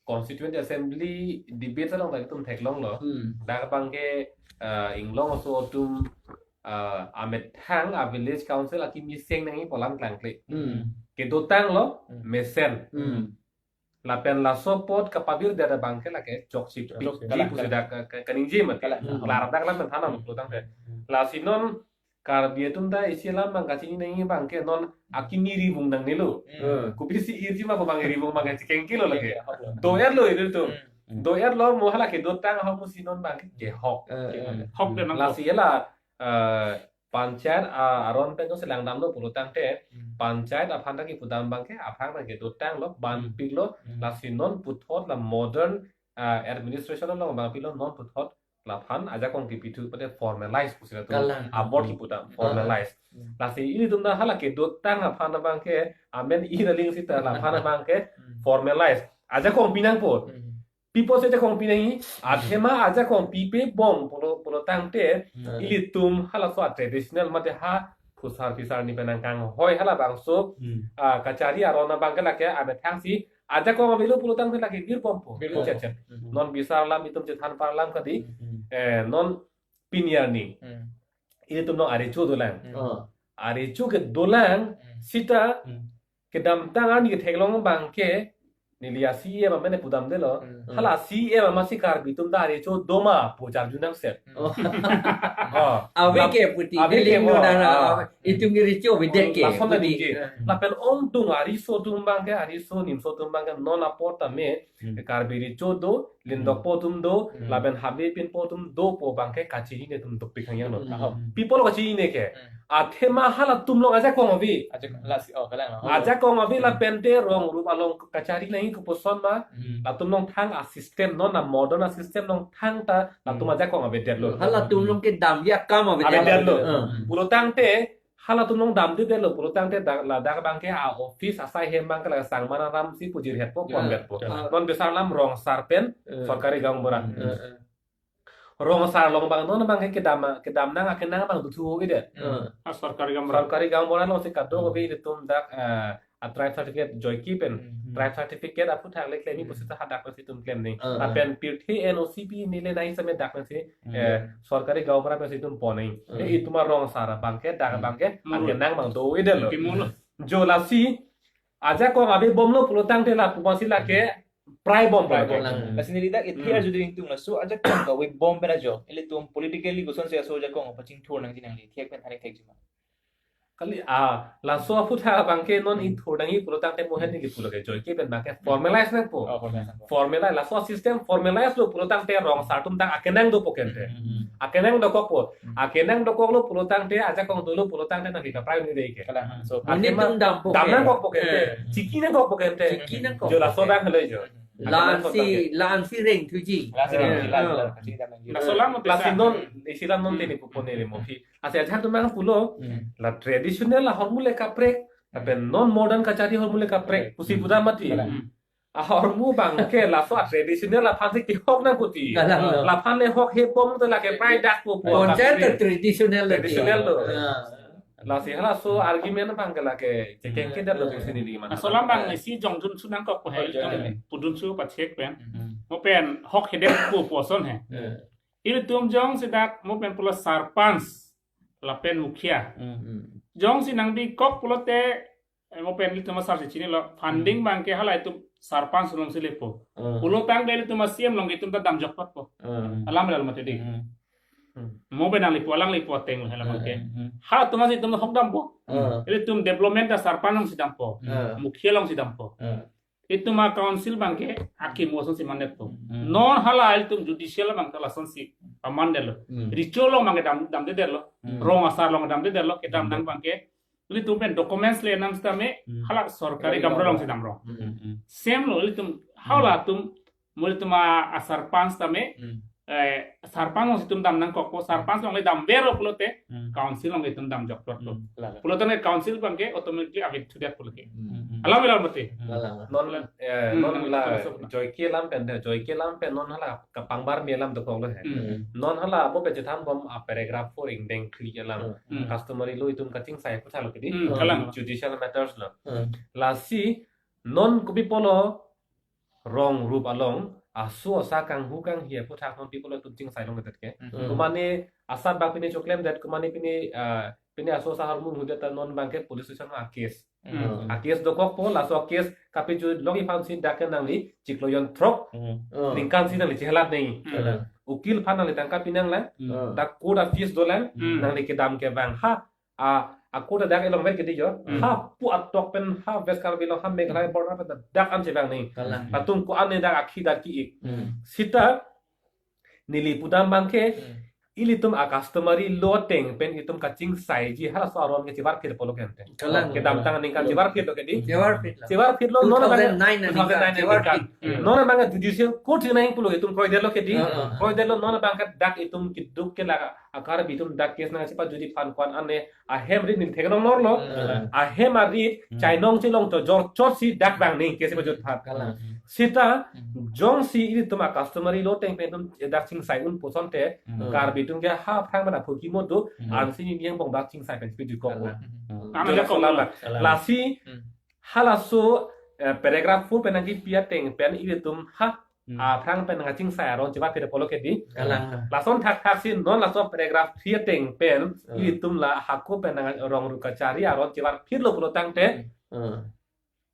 Constituent Assembly debate along ta itum theklong lo. Hmm. Dak abang ke, ah, inglong aso atum, ah, amethang a village council akimi seng nangji pu alam klangkle. Hmm. Kedotang lo, Hmm. mesen. Hmm. Lapen laso apot kapavirdet abang ke lake chokche Chokche. Di Kalang, pusi kalang. dak ka-, ka-, kaningje mati. Kalang. Hmm. Klardak lam than Hmm. lo tangte. Hmm. Lasi non Karbi atum ta isi alam abang kachini nangji abang ke non akimi ribung nangnelo. Hmm. Kopisi irji ma ko abang ribung abang ke chekengkilo lake. Kengkilo, hok lo. Do-er lo ilitum. Hmm. Do-er lo mo hala kedotang ahok pusi non abang ke kehok. Eh, eh. Hok de nang Lasi hela, eh, panchayat, ah, aron pen jongsi langdamlo pulo tangte, Hmm. panchayat aphan ta kepu dam abang ke aphrang abang kedotang lo, Hmm. banpik lo, Hmm. lasi non puthot la modern, ah, administration along abang pilo non puthot laphan ajakong kepithu pate formalize pusi latum Kalang. abot kepu dam, Ah. formalize. Hmm. Lasi ilitum ta hala kedotang aphan abang ke, amen iraling seta laphan abang ke Hmm. formalize. Ajakong pinangpo. Hmm. Pi apotsi ajakong pinangji, athema ajakong pipe bom pulo, pulo tangte, Hmm. ilitum halaso a traditional mate ha phusar phisar ni penang kanghoi halabangso, Hmm. ah, kachari aron abang ke lake amethang si ajakong avelo pulo tangte lake virbompo. Virbompo. Chet chet. Hmm. Non bisar alam itum chethan parlam kadi, Hmm. eh, non pini arni. Hmm. Ilitum non arecho dolang. Hmm. Oh. Arecho kedolang, Hmm. seta Hmm. kedamtang arni ketheklong abang ke, neli a C E M amen pudamdetlo. Hmm. Hala C E M amatsi Karbi atum ta arecho doma pu charju nangset. Hmm. Oh. Oh. Ave ke puti, Ave ke ning mo. Nang, Ah. ah, itum ke recho avedet ke. Lason puti. Nangji. Hmm. Lapen ongdung ariso atum abang ke, ariso nimso atum abang ke, non apot tame, Hmm. Karbi recho do, lindokpo atum do, Hmm. lapen habe pinpo atum dopo abang ke kachinine atum dopik hangyang lo. Hmm. Pi apotlo kachinine ke. Hmm. Athema halatum along ajakong ave. Ajak lasi, oh, kalang lo. Ajakong ave Hmm. lapen te rong rup along kachari nangji kopuson ma, Hmm. latum along thang a system non a modern a system along thang ta latum Hmm. ajakong avedetlo. Halatum along kedamji akam avedetlo. Avedetlo. Hmm. Pulo tangte Halatum along damdedetlo pulotangte dak, ladak abangke a-office asai hem abangke la Sangma Aram si pujirhetpo, Ya, ponbetpo. Ya. Non bisar alam rong asar pen Eh. Sorkari Gaonbura. Hmm. Eh, eh. Rong asar along abang non abangke kedam, kedam nang akenang abang dothu-edet. Hmm. Ah, Sorkari Gaonbura. Sorkari Gaonbura alongsi kadokave ilitum dak, eh, a-tribe certificate Joike pen. Hmm. Tribe certificate aphuthak le klemji Hmm. pusita hadak pensi itum klemnang. Ah. Lapen pirthe N O C pi nile nai same dak pensi, Hmm. eh, Sorkari Gaonbura pensi itum ponnang. Hmm. Eh, itum arong asar abangke, dak Hmm. abangke, Mulu. akenang abang do-edetlo. Kimulo. Jo lasi, ajakong avebomlo pulotangte la pusi lake, prai bom, Prai prai bom. bom. Lasi neli dak it Hmm. here judin tung laso ajakong kavebom pen ajo. Ilitum politically kosonsi laso ajakong pachingthur nangji nangli. Thek pen tharik thekji ma. Kali, ah, laso aphuthak abangke non Hmm. ithur nangji pulotangte mo hen neli pulo ke Joike pen abangke Hmm. formalize nangpo. Oh, formalize nangpo. Formalize, laso system formalize lo pulotangte rong asar atum dak akenang dopo kente. Hmm. Akenang dokokpo. Hmm. Akenang dokoklo pulotangte ajakong dolo pulotangte nangli kaprai un-e ke. Kalang. So, Akhirnya Monit tum dampo dam ke. nangkokpo kente. Eh. Chiki nangkokpo kente. Chiki nangkokpo Jo laso ke. abang helo jo. La-ansi, Akhirnya la-ansi rengthuji. La-ansi rengthuji, Eh, la-ansi eh. rengthuji, la-ansi rengthuji. Laso alam Lasi pisa. non, isi alam non Hmm. tini pupo neli mo phi. Lasi ajahak atum abang pulo, Hmm. la traditional ahormu le kaprek, lapen non modern kachari ahormu le kaprek, Hmm. pusi pudam mati. Kalang. Hmm. Ahormu abangke laso a-traditional aphansi kehok nangpo ti. Kalang lo. Laphan le hok hebom te lake prai dak po po. Ponchayat ke traditional lo ti. Traditional lo. Ah. Lasi halaso argument abangke lake chekengkedetlo Hmm. pusi neli man. Laso alam abang isi jongjunso nangkokpo he, Oh, jong. pudunso pachek pen. Hmm. Mo pen hok hedet po puson he. Hmm. Ilitum jongsi dak mo pen pulo sarpanch lapen mukhia. Hmm. Jongsi nangbi kok pulote, eh, mo pen ilitum asar si chinilo, funding Hmm. abangke hala itum sarpanch alongsi lepo. Hmm. Pulotangte ilitum a-C E M along itum ta damjokpotpo. Hmm. Alam lal mati di. Hmm. Hmm. Mo pen nanglepo, alanglepo ateng hala abangke. Hmm, hmm, hmm. Halatum si itum hok dampo. Hmm. Ilitum development ta sarpanch alongsi dampo. Hmm. Mukhia alongsi dampo. Hmm. Itum a-council abangke akimo asonsi mandetpo. Hmm. Non hala ilitum judicial abangke lasonsi pamandetlo. Hmm. Recho along abangke dam, damdedetlo. Hmm. Rong asar along damdedetlo, kedam Hmm. nang abangke. Ilitum pen documents le nang sitame Hmm. hala Sorkari Sorkari Gaonbura Gaonbura. alongsi damrong. Hmm, hmm. Same lo ilitum, Hmm. halatum, mo ilitum a, a-sarpanch tame, Hmm. eh, sarpanch alongsi itum dam nangkokpo, sarpanch along le damverlo pulote, Hmm. council along itum damjokpotpo. Hmm. Pulote council abangke automatically avethudetpo lake. Hmm. Alam ilo mati. Kalang. Non, eh, Hmm, non hmm, la so, so. Joike alam pen, Joike alam pen non hala kapangbarmi alam dokoklo he. Hmm. Non hala mo pen chethan bom a-paragraph four ingdeng phli alam. Hmm. Customary law itum kachingsai aphuthak lo ke di. Hmm, kalang. Judicial matters lo. Hmm. Lasi non kopi pulo rong rup along aso asa kanghu kanghi aphuthak non pi pulo itum chingsai longledet ke. Hmm. Komane asat bak pini choklemdet, komane pini, ah, pini aso asa ahormu inghudet ta non abangke police station a-case. Hmm. A-case dokokpo, laso a-case kapejut longji aphansi dak ke nangli chiklo jonthrok Hmm. Oh. ningkan si nangli chehelat nangji. Hmm. Ukil aphan nangli tangka pinanglang, Hmm. dak court a-fees dolang, Hmm. nangli kedam ke abang ha, a, a-court dak elongver ke di jo, Hmm. ha pu atok pen ha West Karbi Anglong ha Meghalaya border pen dak an chevang nangji. Kalang. Latum ko-an ne dak akhi dak ki-ik. Hmm. Sita neli pudam abangke, Hmm. ilitum a-customary law ateng pen itum kachingsaiji halaso aron ke chevarphit pulo kente. Kalang. Kedamtang aningkan chevarphitlo ke di. Chevarphitlo. Chevarphitlo non abang two thousand nine aningkan, two thousand nine aningkan. Chevarphit. Hmm. Non abang judicial court si nang pulo itum kroidetlo ke di. Ah, ah. Kroidetlo non abangke dak itum keduk ke la a-Karbi atum dak case nangchepajutji aphan ko-an ane ahem arit neli theklong norlo. Hmm. Ahem arit Hmm. chainong chelong chojor chotsi dak vang nangji case pajut aphan. Kalang. Sita Hmm. jongsi ilitum a-customary law ateng pen itum dak chingsai un pusonte Hmm. Karbi atum ke ha aphrang mana phuki modo Hmm. ansi ni yang bong dak chingsai pen pejut kok. Kalang. Hmm. Ano Jala jakong solama. Kalang. Lasi Hmm. halaso, eh, paragraph four pen nangkipi ateng pen ilitum ha Hmm. aphrang pen nangchingsai aron chevarphit pulo ke di. Kalang. Lason thakthak si non laso paragraph three ateng pen Hmm. ilitum la hako pen nang rong rup kachari aron chevarphitlo pulo tangte. Hmm.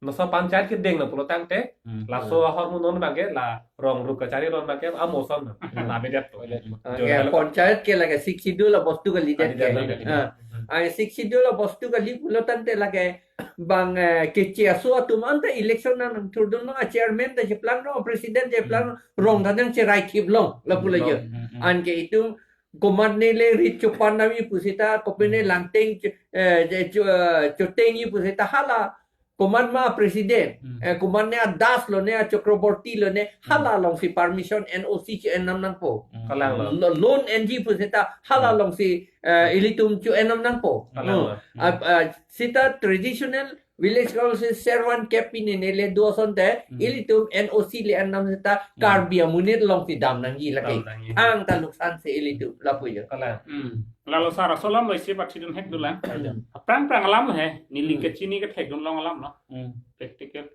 Laso panchayat kedenglo pulo tangte. Hmm. Laso ahormu non abangke la rong rup kachari aron abangke amoson. Hmm. La avedet to. Avedet. Ah, Jo ya, halo. Panchayat ke lake Sixth Schedule abostu kalidet ke. Kalidet, kalidet. Ah. Ah, Sixth Schedule abostu kali pulo tangte lake bang, eh, keche aso atum anta election nangthurdunlo, a-chairman ta cheplanlo, president cheplanlo, Hmm. rong ta nangcherai thip long, lapulo jo. Hmm, hmm. Anke itum komatne le rit chopan nami pusita, kopine Hmm. langteng cho-, eh, je-, cho-, eh, chotengji pusita hala komat ma president, Hmm. eh, komat ne adas lo ne, a Chakraborty lo ne, Hmm. hala alongsi permission N O C cho-en nam nangpo. Hmm. Kalang lo. Lo-, loan enji pusita hala Hmm. alongsi, eh, ilitum cho-en nam nangpo. Kalang lo. Hmm. Ah, ah, sita traditional village council servan kepine ne le do asonte, Hmm. ilitum N O C le-en nam sita Hmm. Karbi amonit alongsi dam nangji lake. Dam nangji. Thangta luksan si ilitum lapu jo. Kalang. Hmm. Lalo sar aso alam lo isi pathidun hek dolang. Hmm. Aphrang phrang alam lo he. Neli Hmm. kachini kethekdun long alam lo. Hmm. Practical.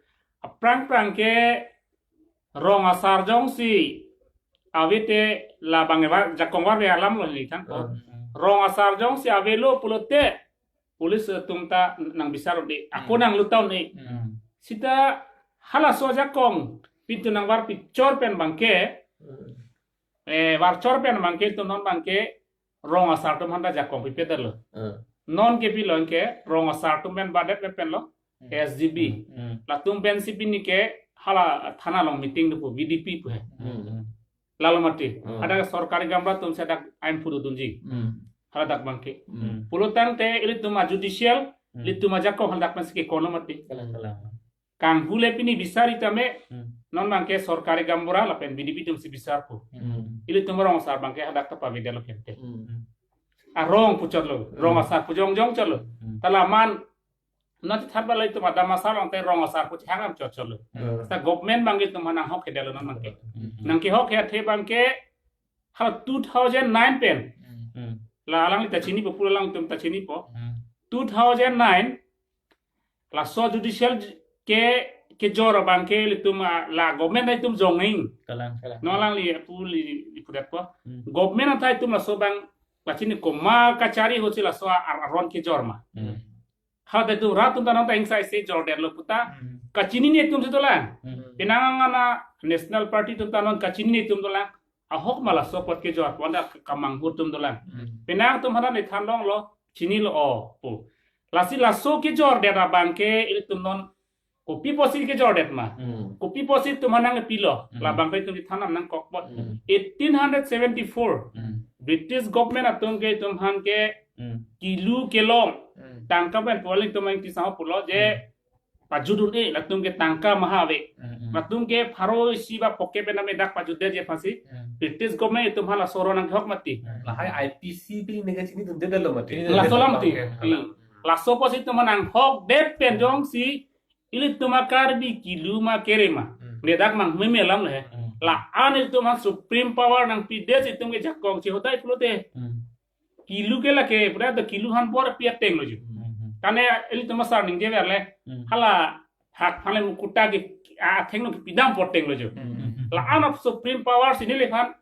Aphrang phrang ke rong asar jongsi ave te labang evar jakong var ve alam lo ni than ko. Hmm. Rong asar jongsi avelo pulote police atum ta nangbisar un-e. Ako Hmm. nanglut ta un-e. Hmm. Sita halaso ajakong pintu nangvar pichor pen abangke, Hmm. eh, varchor pen abangke, ilitum non abangke rong asar atum aphanta jakong pipedetlo. Hmm. Non ke pilo ke rong asar atum pen badet me pen lo, Hmm. S G B. Hmm. Latum pensi pini ke hala thana along meeting dopo, V D P pu he. Hmm. Lalo mati. Hmm. Hadak sorkari gaonbura atum si hadak ain pudundunji. Hmm. Haladak abangke. Hmm. Pulotangte ilitum a-judicial, Hmm. ilitum ajakong haladak pensi kekon lo mati. Kalang. Kalang. Kanghu le pini bisari tame, Hmm. non abangke sorkari gaonbura lapen V D P atum si bisarpo. Hmm. Ilitum rong asar abangke hadak ta pavedetlo kente. Hmm. Arong puchotlo, Hmm. rong asar pu jongjong chotlo. Hmm. Ta la man, non chethan bala itum adam asar along te rong asar pu chehang am chotchotlo. Hmm. Sita government abangke itum aphan nanghokhe detlo non abangke. Hmm. Nangkehokhe athe abangke hala two thousand nine pen. Hmm. La alangli ta chinipo, pura alangtum ta chinipo. Hmm. Two thousand nine, laso judicial j-, ke, kejor abangke ilitum, ah, la government itum jonging. Kalang. Kalang. Non alangli pu li, li pudetpo. Hmm. Government athai itum laso abang, la chini komat kachari ahut si laso a-, ar-, aron kejor ma. Hmm. Hala ta itum rat atum ta non ta ingsa isi jordetlo puta. Hmm. Kachinine atum si dolang. Hmm. Penang ana National Party atum ta non kachinine atum dolang. Ahok ma laso apot kejor, pu anta kamanghu atum dolang. Hmm. Penang atum aphan ne than longlo, chinilo o pu. Lasi laso kejordet abangke ilitum non kopi apotsi kejordet ma. Hmm. Kopi apotsi itum aphan nangpilo. Hmm. Labangke itum kethan nangkokpo. Hmm. Eighteen hundred seventy-four, Hmm. British government atum ke itum aphan ke Hmm. kilu kelong. Hmm. Tangka pen pu alanglitum aning tisaho pulo je Hmm. pajut un-e, latum ke tangka maha ave. Hmm, hmm. Latum ke pharo isi ba poke pen name dak pajutdeji aphansi. Hmm. British government itum aphan laso aron nangkehok mati. Hmm. Lahai I P C pi ne kachinidundetlo mati. Laso alam ti. Kalang. Hmm. Laso apotsi itum aphan nanghokdet pen jongsi ilitum a-Karbi kilu ma kere ma. Hmm. Ne dak mang meme alam le. Hmm. La-an ilitum aphan supreme power nangpidet si itum ke jakong chehodai pulote. Hmm. Kilu ke lake, pura to kilu aphan bor pi ateng lo ju. Hmm. Kane ilitum asar ningjever le. Hmm. Hala hak aphan le mukuta ke, a, athengno kepidam apot ateng lo ju. Hmm. La-an a-supreme power si neliphan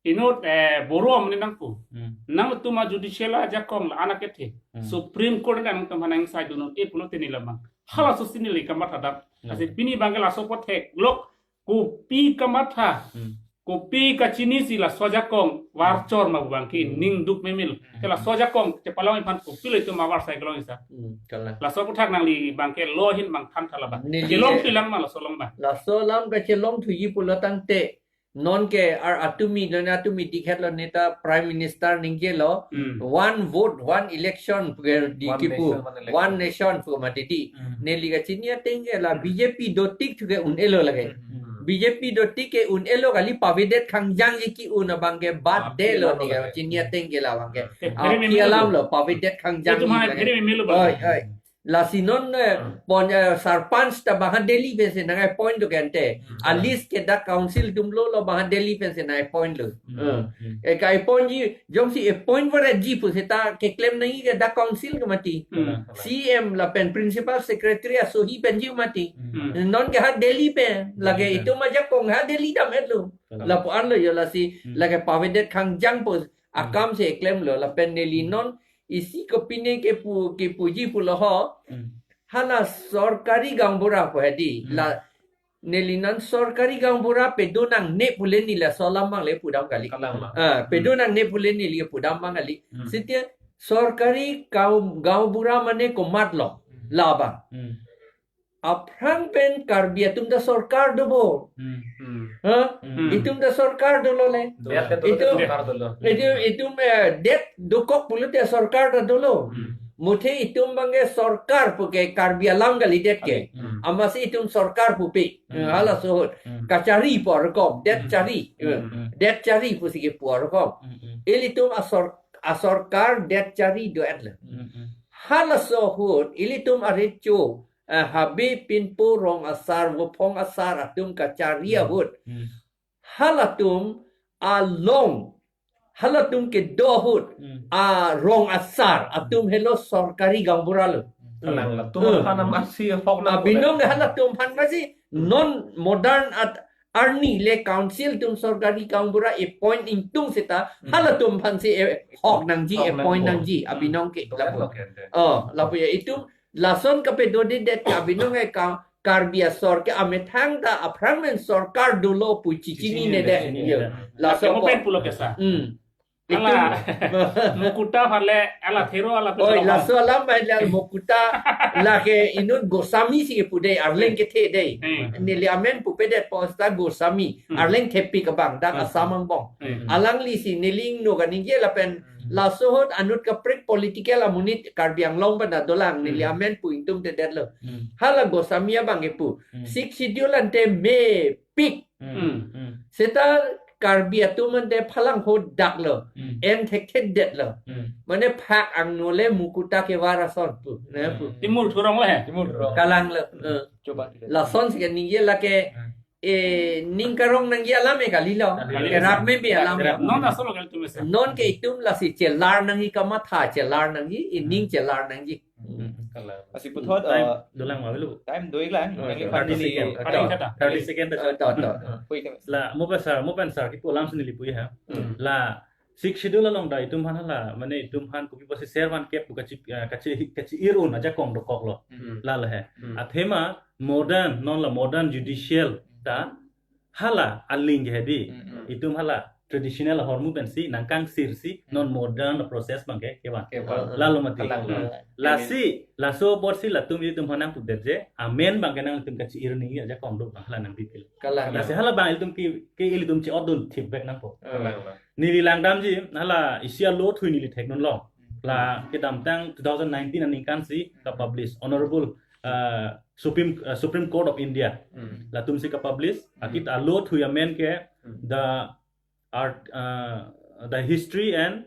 inut, eh, Boro amonit nangpu. Hmm. Nangtum a-judicial ajakong la-an akethe. Hmm. Supreme Court nangtum aphan nangsaidun un-e pulote neli labang. Halaso si neli kamatha dam. Hmm. Lasi pini abangke laso apot theklok kopi kamatha. Hmm. Kopi kachinisi laso ajakong varchor ma abangke Hmm. ningduk meme lo. Hmm. Te laso ajakong chepalong iphan kopilo itum avarsai kelong isa. Hmm, kalang. Laso aputhak nangli abangke lo ahin abang than tha laba. Neli Kelong le- tilang ma laso along ba. Laso alam kachelongthuji pulotangte non ke ar atumi, non atumi dikhetlo neta Prime Minister ningjelo. Hmm. One vote, one election pu ke di One kipu. Nation, one election. One nation pu mati di. Hmm. Neli kachini ateng ke la B J P dotik thu ke un-elo lake. Hmm. B J P dotik ke un-elo kali pavedet khangjangji ke-un abangke bat Bat delo delo neli lake. Kachini ateng ke la abangke. Eh, Ah, phere meme ki alam lo. Lo pavedet khangjangji Itum hai lake. Phere meme lo ba. Oi, oi. Lasi non, eh, Hmm. pon, eh, sarpanch ta bang ha Delhi pensi nang-appoint do kente. Hmm. A-list ke dak council atum lolo bang ha Delhi pensi nang-appoint lo. Hmm. Eh. Hmm. Eh, ka-appointji, jongsi appoint varetji pusita keklem nangji ke dak council ke mati. Hmm. Kalang, kalang. C M lapen principal secretary asohi penji mati. Hmm. Hmm. Non ke ha Delhi pen, Delhi lake pen. Itum ajakong ha Delhi dam-etlo. Kalang. Lapu-an lo jo lasi, Hmm. lake pavedet khangjang pu Hmm. akam si klemlo lapen neli Hmm. non isi kopine kepu, kepuji pulo ho. Hmm. Hala sorkari gaonbura pu hedi. Hmm. La neli non sorkari gaonbura pedo nangne pule neli laso alam abang le pudam kali. Kalang ma. Ah, pedo Hmm. nangne pule neli pudam abang kali. Hmm. Sitya sorkari gaon, gaonbura mane komatlo. Hmm. Laba. Hmm. Aphrang pen Karbi atum ta sorkar dopo. Hmm. Hmm. Ha? Hmm. Itum ta sorkar dolo le. Biar ke Itum, sorkar dolo. Itum, itum, eh, det dokok pulote sorkar ta dolo. Hmm. Muthe itum abangke sorkar puke Karbi alam kalidet ke. Hmm. Amatsi itum sorkar pupe. Hmm. Halaso ahut. Hmm. Kachari pu arkom, det Hmm. chari. Hmm. Hmm. Det chari pusi kepu arkom. Hmm. Hmm. Ilitum asor-, asorkar det chari do-et le. Hmm. Hmm. Halaso ahut, ilitum arecho, eh, Habe Pinpo rong asar, Vophong asar atum kachari Hmm. ahut. Hmm. Halatum along, halatum kedo ahut, Hmm. arong asar atum helo sorkari gaonbura lo. Kalang latum Eh. aphan amatsi hok nang Abinong ke halatum aphan amatsi non modern at arni le council atum sorkari gaonbura appoint ingtung seta Hmm. halatum aphansi, eh, hok nangji, Hok appoint nangpo. nangji, Hmm. abinong ke Betul, lapu. oke, oke. Oh, lapu ya itum lason kapedodedet ke abinong ke ka-, Karbi asor ke amethang ta aphrang pen sorkar dolo pu chechini Chechini nedet. nedet. Yo. Laso Laso ko pen pulo kesa. Hmm. Ala Itum Mukuta aphan le ala thero ala Oi, peso laso alam bai le Mukuta lake inut Goswami si kepu dei, Arleng kethe dei. Hmm. Neli amen pupedet posta Goswami, Hmm. Arleng thepik abang, dak Hmm. Assam angbong. Hmm. Alangli si neli ingno kaningje lapen Hmm. laso ahut anut kaprek political amonit Karbi Anglong pen dolang, neli Hmm. amen pu ingtumtedetlo. Hmm. Hala Goswami abang kepu. Hmm. Sixth Schedule ante mepik. Hmm. Hmm. Hmm. Seta Karbi atum ante phalang ho dak lo. Hmm. En thekthedetlo. Hmm. Mane phak angno le Mukuta kevar ason pu. Ne pu. Hmm. Timur thurong le. Timur thurong. Kalang lo. Eh. Coba tidak. Lason si kaningje lake Hmm. eh, ning karong nangji alam e kalilo. Kalilo. Kerap meme alam. Kerap. Non asolo kalitum esa. Non ke itum lasi chelar nangji, kamatha chelar nangji, ining Hmm. chelar nangji. Hmm. Kalang. Lasi puthot, Time eh, dolang ma belu. Time do-ik lang. Oh, Only okay. Thirty thirty second. second. Thirty second. Eh, to, to. Pui ke. La, mo pen sar, mo pen sar, kipu alam sini lipu ya. Hmm. La, Sixth Schedule along ta itum aphan hala, mane itum aphan kopi pusi ser van kep pu kachi, eh, kachi, kachi-ir un ajakong dokoklo. Hmm. La lahe. Hmm. Athema modern, non la modern judicial ta hala aling ke hedi. Hmm, hmm. Itum hala traditional ahormu pensi nangkangsir si Hmm. non modern process abangke kevan. Kevan. Lalo mati. Kalang. Hmm. Lasi, laso apotsi latum itum aphan nangpudetji, amen abangke nangtum kachi-ir nangji ajakong do abang hala nangbipil. Kalang. Lasi hala abang ilitum ke, ke ilitum chi-otdun thipvek nangpo. Kalang. Neli langdamji, hala isi alo thui neli thekdunlo. La kedamtang two thousand nineteen aningkan si kapublish Honorable, uh, Supreme, uh, Supreme Court of India. Hmm. Latum si kapublish, Hmm. akit alo thui amen ke Hmm. the art, uh, the history and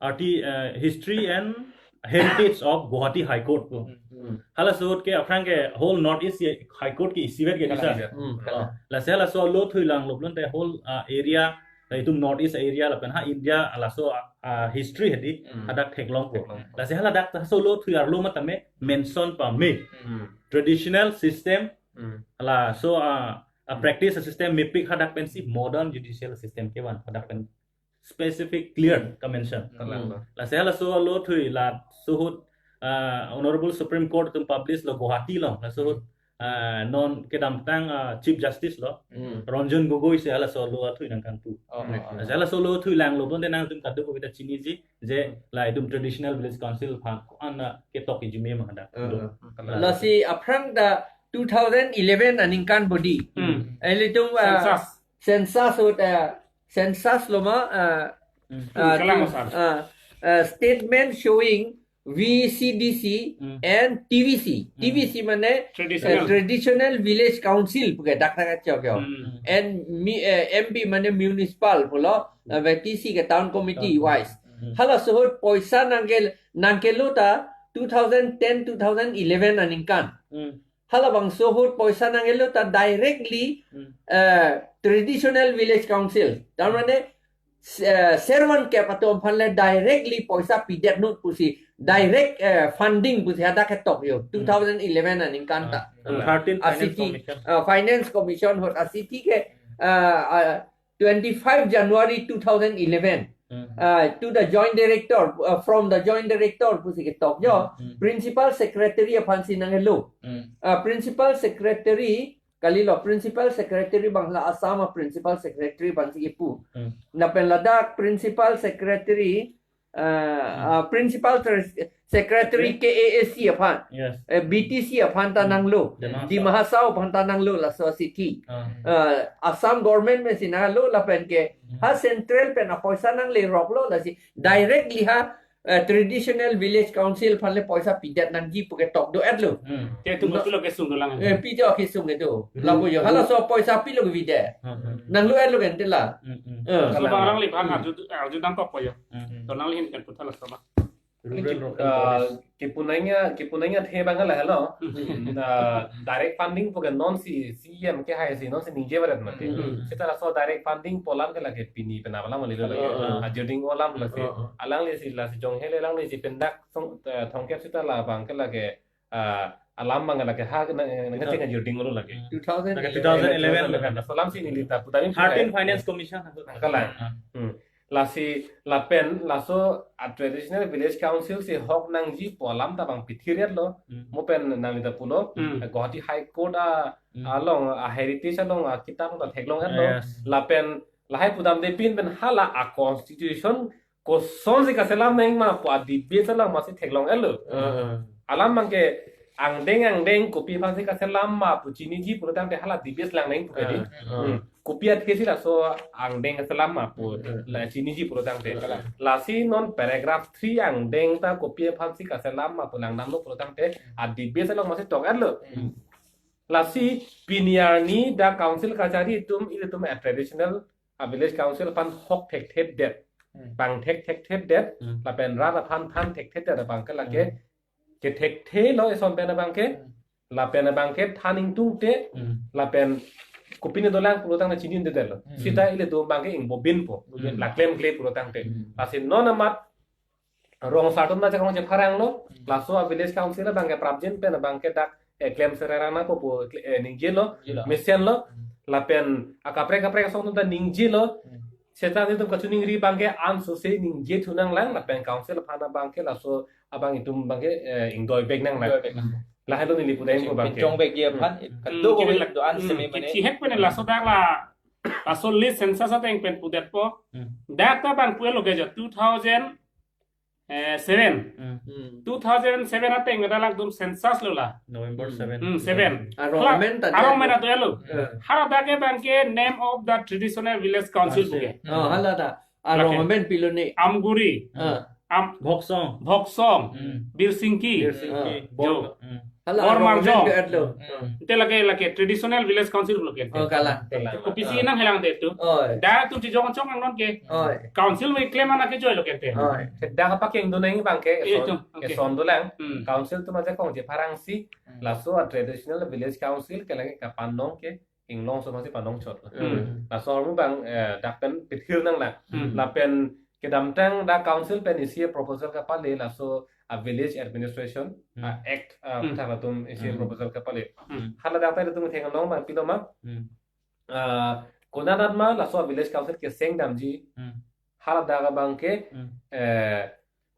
arti, uh, history and heritage of Guwahati High Court. Hmm. Halaso ahut ke aphrang ke whole North East High Court ke isivet ke Kalang bisa. Isivet. Hmm. Oh, lasi halaso alo thui langlo pulote whole, uh, area, uh, itum North East area lapen ha India laso, uh, history hedi Hmm. hadak theklongpo. Theklongpo. Lasi haladak laso alo thui arlo matame mention pame. Hmm. Traditional system Hmm. laso, uh, uh, practice system mepik hadak pensi modern judicial system kevan hadak pen specific clear kamention. Kalang. Hmm. Lasi halaso alo thui laso ahut, uh, Honorable Supreme Court atum publish lo Guwahati along. Laso ahut, uh, non kedamtang, uh, Chief Justice lo. Hmm. Ranjan Gogoi si halaso alo thui nangkangpu. Oh, Hmm. oh, oh. Lasi halaso alo thui langlo pulote nangtum kadokave ta chiniji je la itum Traditional Village Council aphan ko-an, uh, ketok ijime ma hadak. Uh, Do. uh. Kalang. Lasi aphrang ta two thousand eleven aningkan bodi. Hmm. Ilitum, uh, Census. Census ahut, uh, census lo ma, uh, Hmm. uh, Kalang, to, sir. uh, uh, statement showing V C D C Hmm. and T V C. Hmm. T V C mane, Traditional. uh, Traditional Village Council puke dak dak chok yo. Hmm. And mi-, uh, M V mane municipal pulo, uh, V T C ke town committee Town. wise. Hmm. Halaso ahut poisa nangke, nangkelo ta two thousand ten, two thousand eleven aningkan. Hmm. Halabangso ahut poisa nangkelo ta directly, Hmm. eh, Traditional Village Council. Tar mane, s-, eh, servan kep atum aphan le directly poisa pidet nut pusi, direct, eh, funding pusi hadak ketok yo, Hmm. two thousand eleven aningkan ta. Ah, Hmm. thirteen Finance Asiti, Commission. ah, Finance Commission ahut asiti ke, ah, ah, twenty-five January two thousand eleven. Hmm. Uh, to the joint director, uh, from the joint director pusi ketok yo. Hmm. Principal secretary aphansi nangkelo. Hmm. Uh, principal secretary, kalilo, principal secretary abang la Assam a-principal secretary aphansi kepu. Hmm. Lapen ladak principal secretary, uh, Hmm. uh, principal tre-, secretary Secretary? K A A C aphan. Yes. Eh, B T C aphan ta Hmm. nanglo. Dima Hasao. Dima Hasao aphan ta nanglo laso asiti. Ah. Uh, Assam government pensi nanglo lapen ke Hmm. ha central pen apoisa nangleroklo lasi directly ha eh, traditional village council aphan le poisa pidet nangji pu ke tok do-et lo. Hmm. Te tum No. Pilo kesung dolang. Eh, pi jo kesung itu. Hmm. Lapu jo. Halaso poisa pilo kepidet. Hmm. Nanglo-et lo kan te la. Hmm, hmm. Eh. So bang alangliphan arju, arjudam kok po jo. Hmm. To alanglihin kan puthot laso ma. Rural Ki-, local ah, bodies. Kipunainya, kipunainya the bang la helo. Hmm. Na direct funding pu ke non si, C E M kehai si, non si ningje barat mati. Hmm. Seta laso direct funding pu alam ke lake pini penap alam lilo lake. Hmm. Ajirding alam lake. Hmm. Alangli si lasi jong hele alangli si pendak song, eh, thomkep seta labang ke lake, ah, alam bang lake ha na, na, Two thousand. Ngeceng ajirding lo lake. Two thousand eleven. Lake two thousand eleven lake. Laso alam si neli ta putani Thirteen putani. Finance Commission. Kalang. Ah. Hmm. Lasi lapen laso a traditional village council si hok nangji pu alam ta bang pithir-et lo. Hmm. Mo pen nangli ta pulo. Hmm. Guwahati High Court a, Hmm. along a heritage along a kitap ta theklong-et lo. Yes. Lapen lahai pudamde pinpen hala a constitution kosonsi kaselam nang ma pu a debate along masi theklong-et lo. Hmm. Alam bang ke angdeng angdeng kopi aphansi kaselam ma pu chiniji pulo tangte hala debate lang nang pu ke di. Hmm. Hmm. Kopi athe si laso angdeng kaselam ma pu Hmm. la chiniji pulo tangte. Hmm. Lasi non paragraph three angdeng ta kopi aphansi kaselam ma pu langdamlo pulo tangte a debate along masi tok-et lo. Hmm. Lasi pini arni dak council kachari atum ilitum a traditional a village council aphan hok thekthedet. Hmm. Pangthek thekthedet. Hmm. Lapen rat aphan than thekthedet abang ke lake. Hmm. Kethekthe lo eson pen abang ke. Hmm. Lapen abang ke than ingtungte. Hmm. Lapen kopine dolang pulo tangte chinidunde lo. Hmm. Seta ilitum abang ke ingbobin po. Bobin. La klemkle pulo tangte. Hmm. Lasi non amat rong sartum na chakong chepharang lo. Hmm. Laso a village council abang ke prapjin pen abang ke dak, eh, klem sererang na po pu, eh, ningje lo. Ningje lo. Mesen lo. Hmm. Lapen akaprek kaprek asong atum ta ningje lo. Hmm. Seta ilitum kachiningri abang ke ansose ningje thu nanglang lapen council aphan abang ke laso abang itum abang ke, eh, ingdoi bek nanglang. Ingdoi bek nang. Lahelo neli pudam pu abang ke. Pinchong bek ye aphan, Hmm. Kado Hmm, ko kiri bek lak-, do-an hmm, seme mane. Kichihek pen laso dak la, laso list census ateng pen pudetpo. Hmm. Dak ta bang pu-et lo ke jo two thousand, eh, seven. Hmm. Hmm. Two thousand seven ateng dak alangtum census lo la. November Hmm. Seven. Hmm, seven. Arong Hala, amen ta arong dia. Amen atu elo. Eh. Hala dak ke bang ke name of the traditional village council Council. Pu ke. Oh, hala ta. Arong Okay. amen pilo ne. Amguri. Ah. Am Voksong. Voksong. Hmm. Birsingki. Birsingki. Ah. Bor-, Jo. Hmm. Hala Bor arong amen Marjong. Ke-et lo. Hmm. Ante lake, lake traditional village council lo ke. Oh, kalang. Kalang. Kopisi nanghelang te tu. Oi. Dak atum chijong chong angnon ke. Oi. Council me claim ana ke joi lo ke te. Oi. Dak apa ke ingdun nang abang ke. Iya, eson, itu. Okay. Eson dolang. Hmm. Council atum ajakong chepharang si. Hmm. Laso a traditional village council ke lake kapanong ke Inglong aso aphansi panong chot. Hmm. Laso ahormu abang, eh, dak pen pithir nanglang. Hmm. Lapen kedamtang dak council pen isi proposal kapale laso a village administration, Hmm. a act, a Hmm. puthak atum isi Hmm. proposal kapale. Hmm. Hala dak ta ilitum theklong abang pilo ma. Hmm. Ah, konatma laso village council keseng damji. Hmm. Hala dak abang ke, Hmm. eh,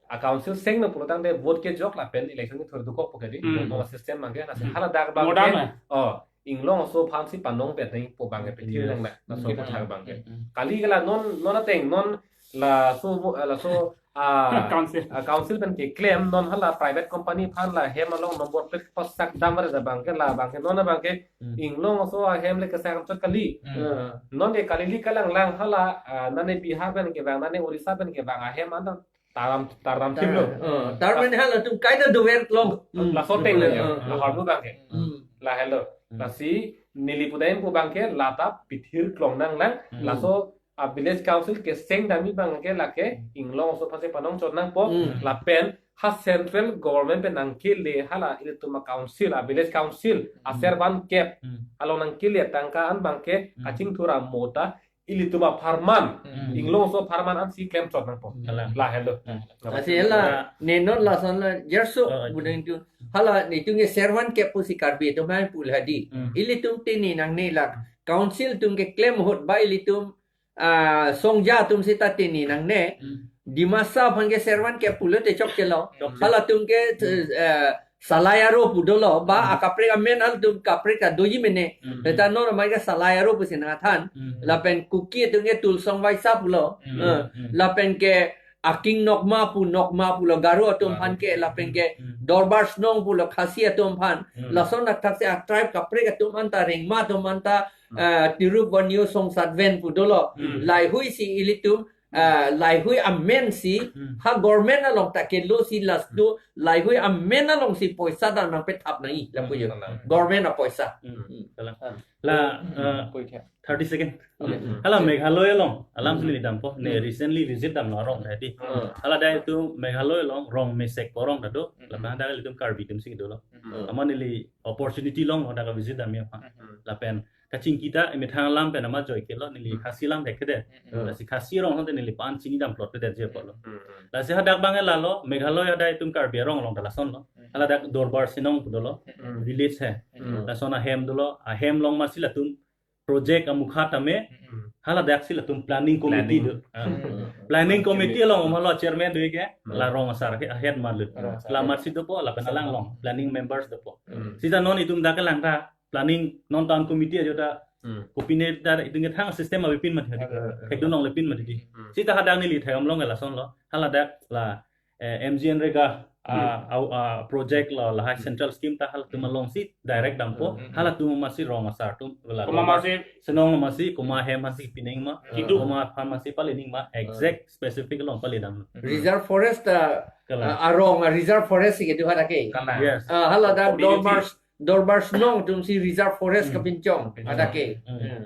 a council sengno pulo tangte vote kejok lapen election kethur dokok pu ke di. Hmm. Mo system abang ke, lasi Hmm. hala dak abang Modern ke, eh. Oh, Inglong aso aphansi panong bet nangpo abang ke pithir Yes. nang na, laso Hmm. puthak abang ke. Hmm. Kali ke la non, non ateng, non laso, laso, ah, Council. Ah, council pen keklem non hala private company aphan la hem along number plate pasak dam vari abang ke labang ke non abang ke Hmm. Inglong aso ahem le kesak chot kali. Hmm. Eh, non ke kali li kalanglang hala, ah, nane Bihar pen kevang, nane Orissa pen kevang ahem an taram, taram thip lo. Eh, tar pen halatum kaita dover long. Hmm. Laso ateng lo ya. Hmm. Lahormu abang ke. Hmm. Lahelo. Hmm. Lasi neli pudam pu abang ke lata pithir klong nanglang. Hmm. Laso a village council keseng damji abang ke lake Hmm. Inglong aso aphansi panong chot nangpo. Hmm. Lapen ha central government pen nangkele hala ilitum a council, a village council, a Hmm. servan kep. Hmm. Along nangkele tangka an abang ke Hmm. kachingthur amo ta ilitum apharman. Hmm. Inglong aso apharman ansi klem chot nangpo. Kalang. Lahelo. Hmm. Lasi hala, Nah. ne non lason la jerso Oh, budeng tu. Hala netum ke servan kep pusi Karbi atum hai pu hadi. Hmm. Ilitum tini nangne la council atum keklem ahut ba ilitum, ah, songja atum seta tini nangne. Hmm. Dimasa aphan ke servan kep pulote chokche lo. Chokche. Halatum ke, Hmm. eh, Salai Aro pu dolo, ba Hmm. akaprek amen halatum kaprek ta doji mene. Hmm. Seta non amai ke Salai Aro pusi nangthan. Hmm. Lapen Kuki atum ke Tulsong Vaisa pulo. Hmm. Eh, Hmm. lapen ke Aking Nokma pu, Nokma pulo Garo atum Garo. Aphan ke, lapen ke Hmm. Dorbar Snong pulo Khasi atum aphan. Hmm. Lason athak si a tribe kaprek atum anta, Rengma atum anta, Hmm. eh, Tiruk Vanyu Songsat Ven pu dolo. Hmm. Laheihui si ilitum ah, laihui amen si, Hmm. ha government along ta kelo si last Hmm. do, laihui amen along si poisa dam nangpethap nangji, lapu jo. Hmm. Government apoisa. Hmm. Hmm. Kalang. La, Hmm. eh, Koi kya? thirty second. Okay. Hmm. Hala Meghalaya along, alam Hmm. sini dampo, ne Hmm. recently visit damlo arong tadi. Hmm. Hala dak itum Meghalaya along, rong mesek pu arong ta do, Hmm. lapen dak itum Karbi atum si dolo. Hmm. Amat neli opportunity longlo dak visit damji aphan. Hmm. Lapen kachingki ta emethang alam pen amat joike lo, neli Hmm. Khasi alam thekthedet. Hmm. Lasi Khasi arong asonte neli pan chini dam plot pedet ji apotlo. Hmm. Lasi hadak abang lalo, Meghalaya hadak itum Karbi arong along ta lasonlo. Hmm. Hala dak Dorbar Sinong pu dolo, Hmm. village he. Hmm. Lason ahem dolo, ahem along amatsi latum project amukha tame, Hmm. hala dak si latum planning committee Planning. do. Ah. Hmm. Planning committee along malo chairman do ke, Hmm. la rong asar ke ahead malu. Rong asar. La amatsi dopo, lapen alang along, planning members dopo. Hmm. Sita non itum dak kelang ta, planning non town committee ajo ta, Hmm. kopine ta itum kethang system abipin mat hadi. Hmm. Hekdun along lepin mat hadi. Hmm. Sita hadak neli thekdam long lasonlo, hala dak la, eh, MGNREGA, ah, Hmm. au-, ah, project lo, lahai Hmm. central scheme ta halatum Hmm. along si direct dampo, Hmm. halatum amatsi rong asar atum, la Komat Dorbar amatsi Sinong amatsi, komat ahem amatsi pining ma, Kedo. Komat aphan amatsi palening ma, Hmm. exact specific along paledam. Hmm. Reserve forest, ah, Kalang. ah, arong, ah, reserve forest si kedo hadak ke. Kalang. Yes. Ah, hala dak Community. Dorbar, Dorbar Sinong atum si reserve forest Hmm. kepinchong, Kepinchong. hadak ke. Hmm. Hmm.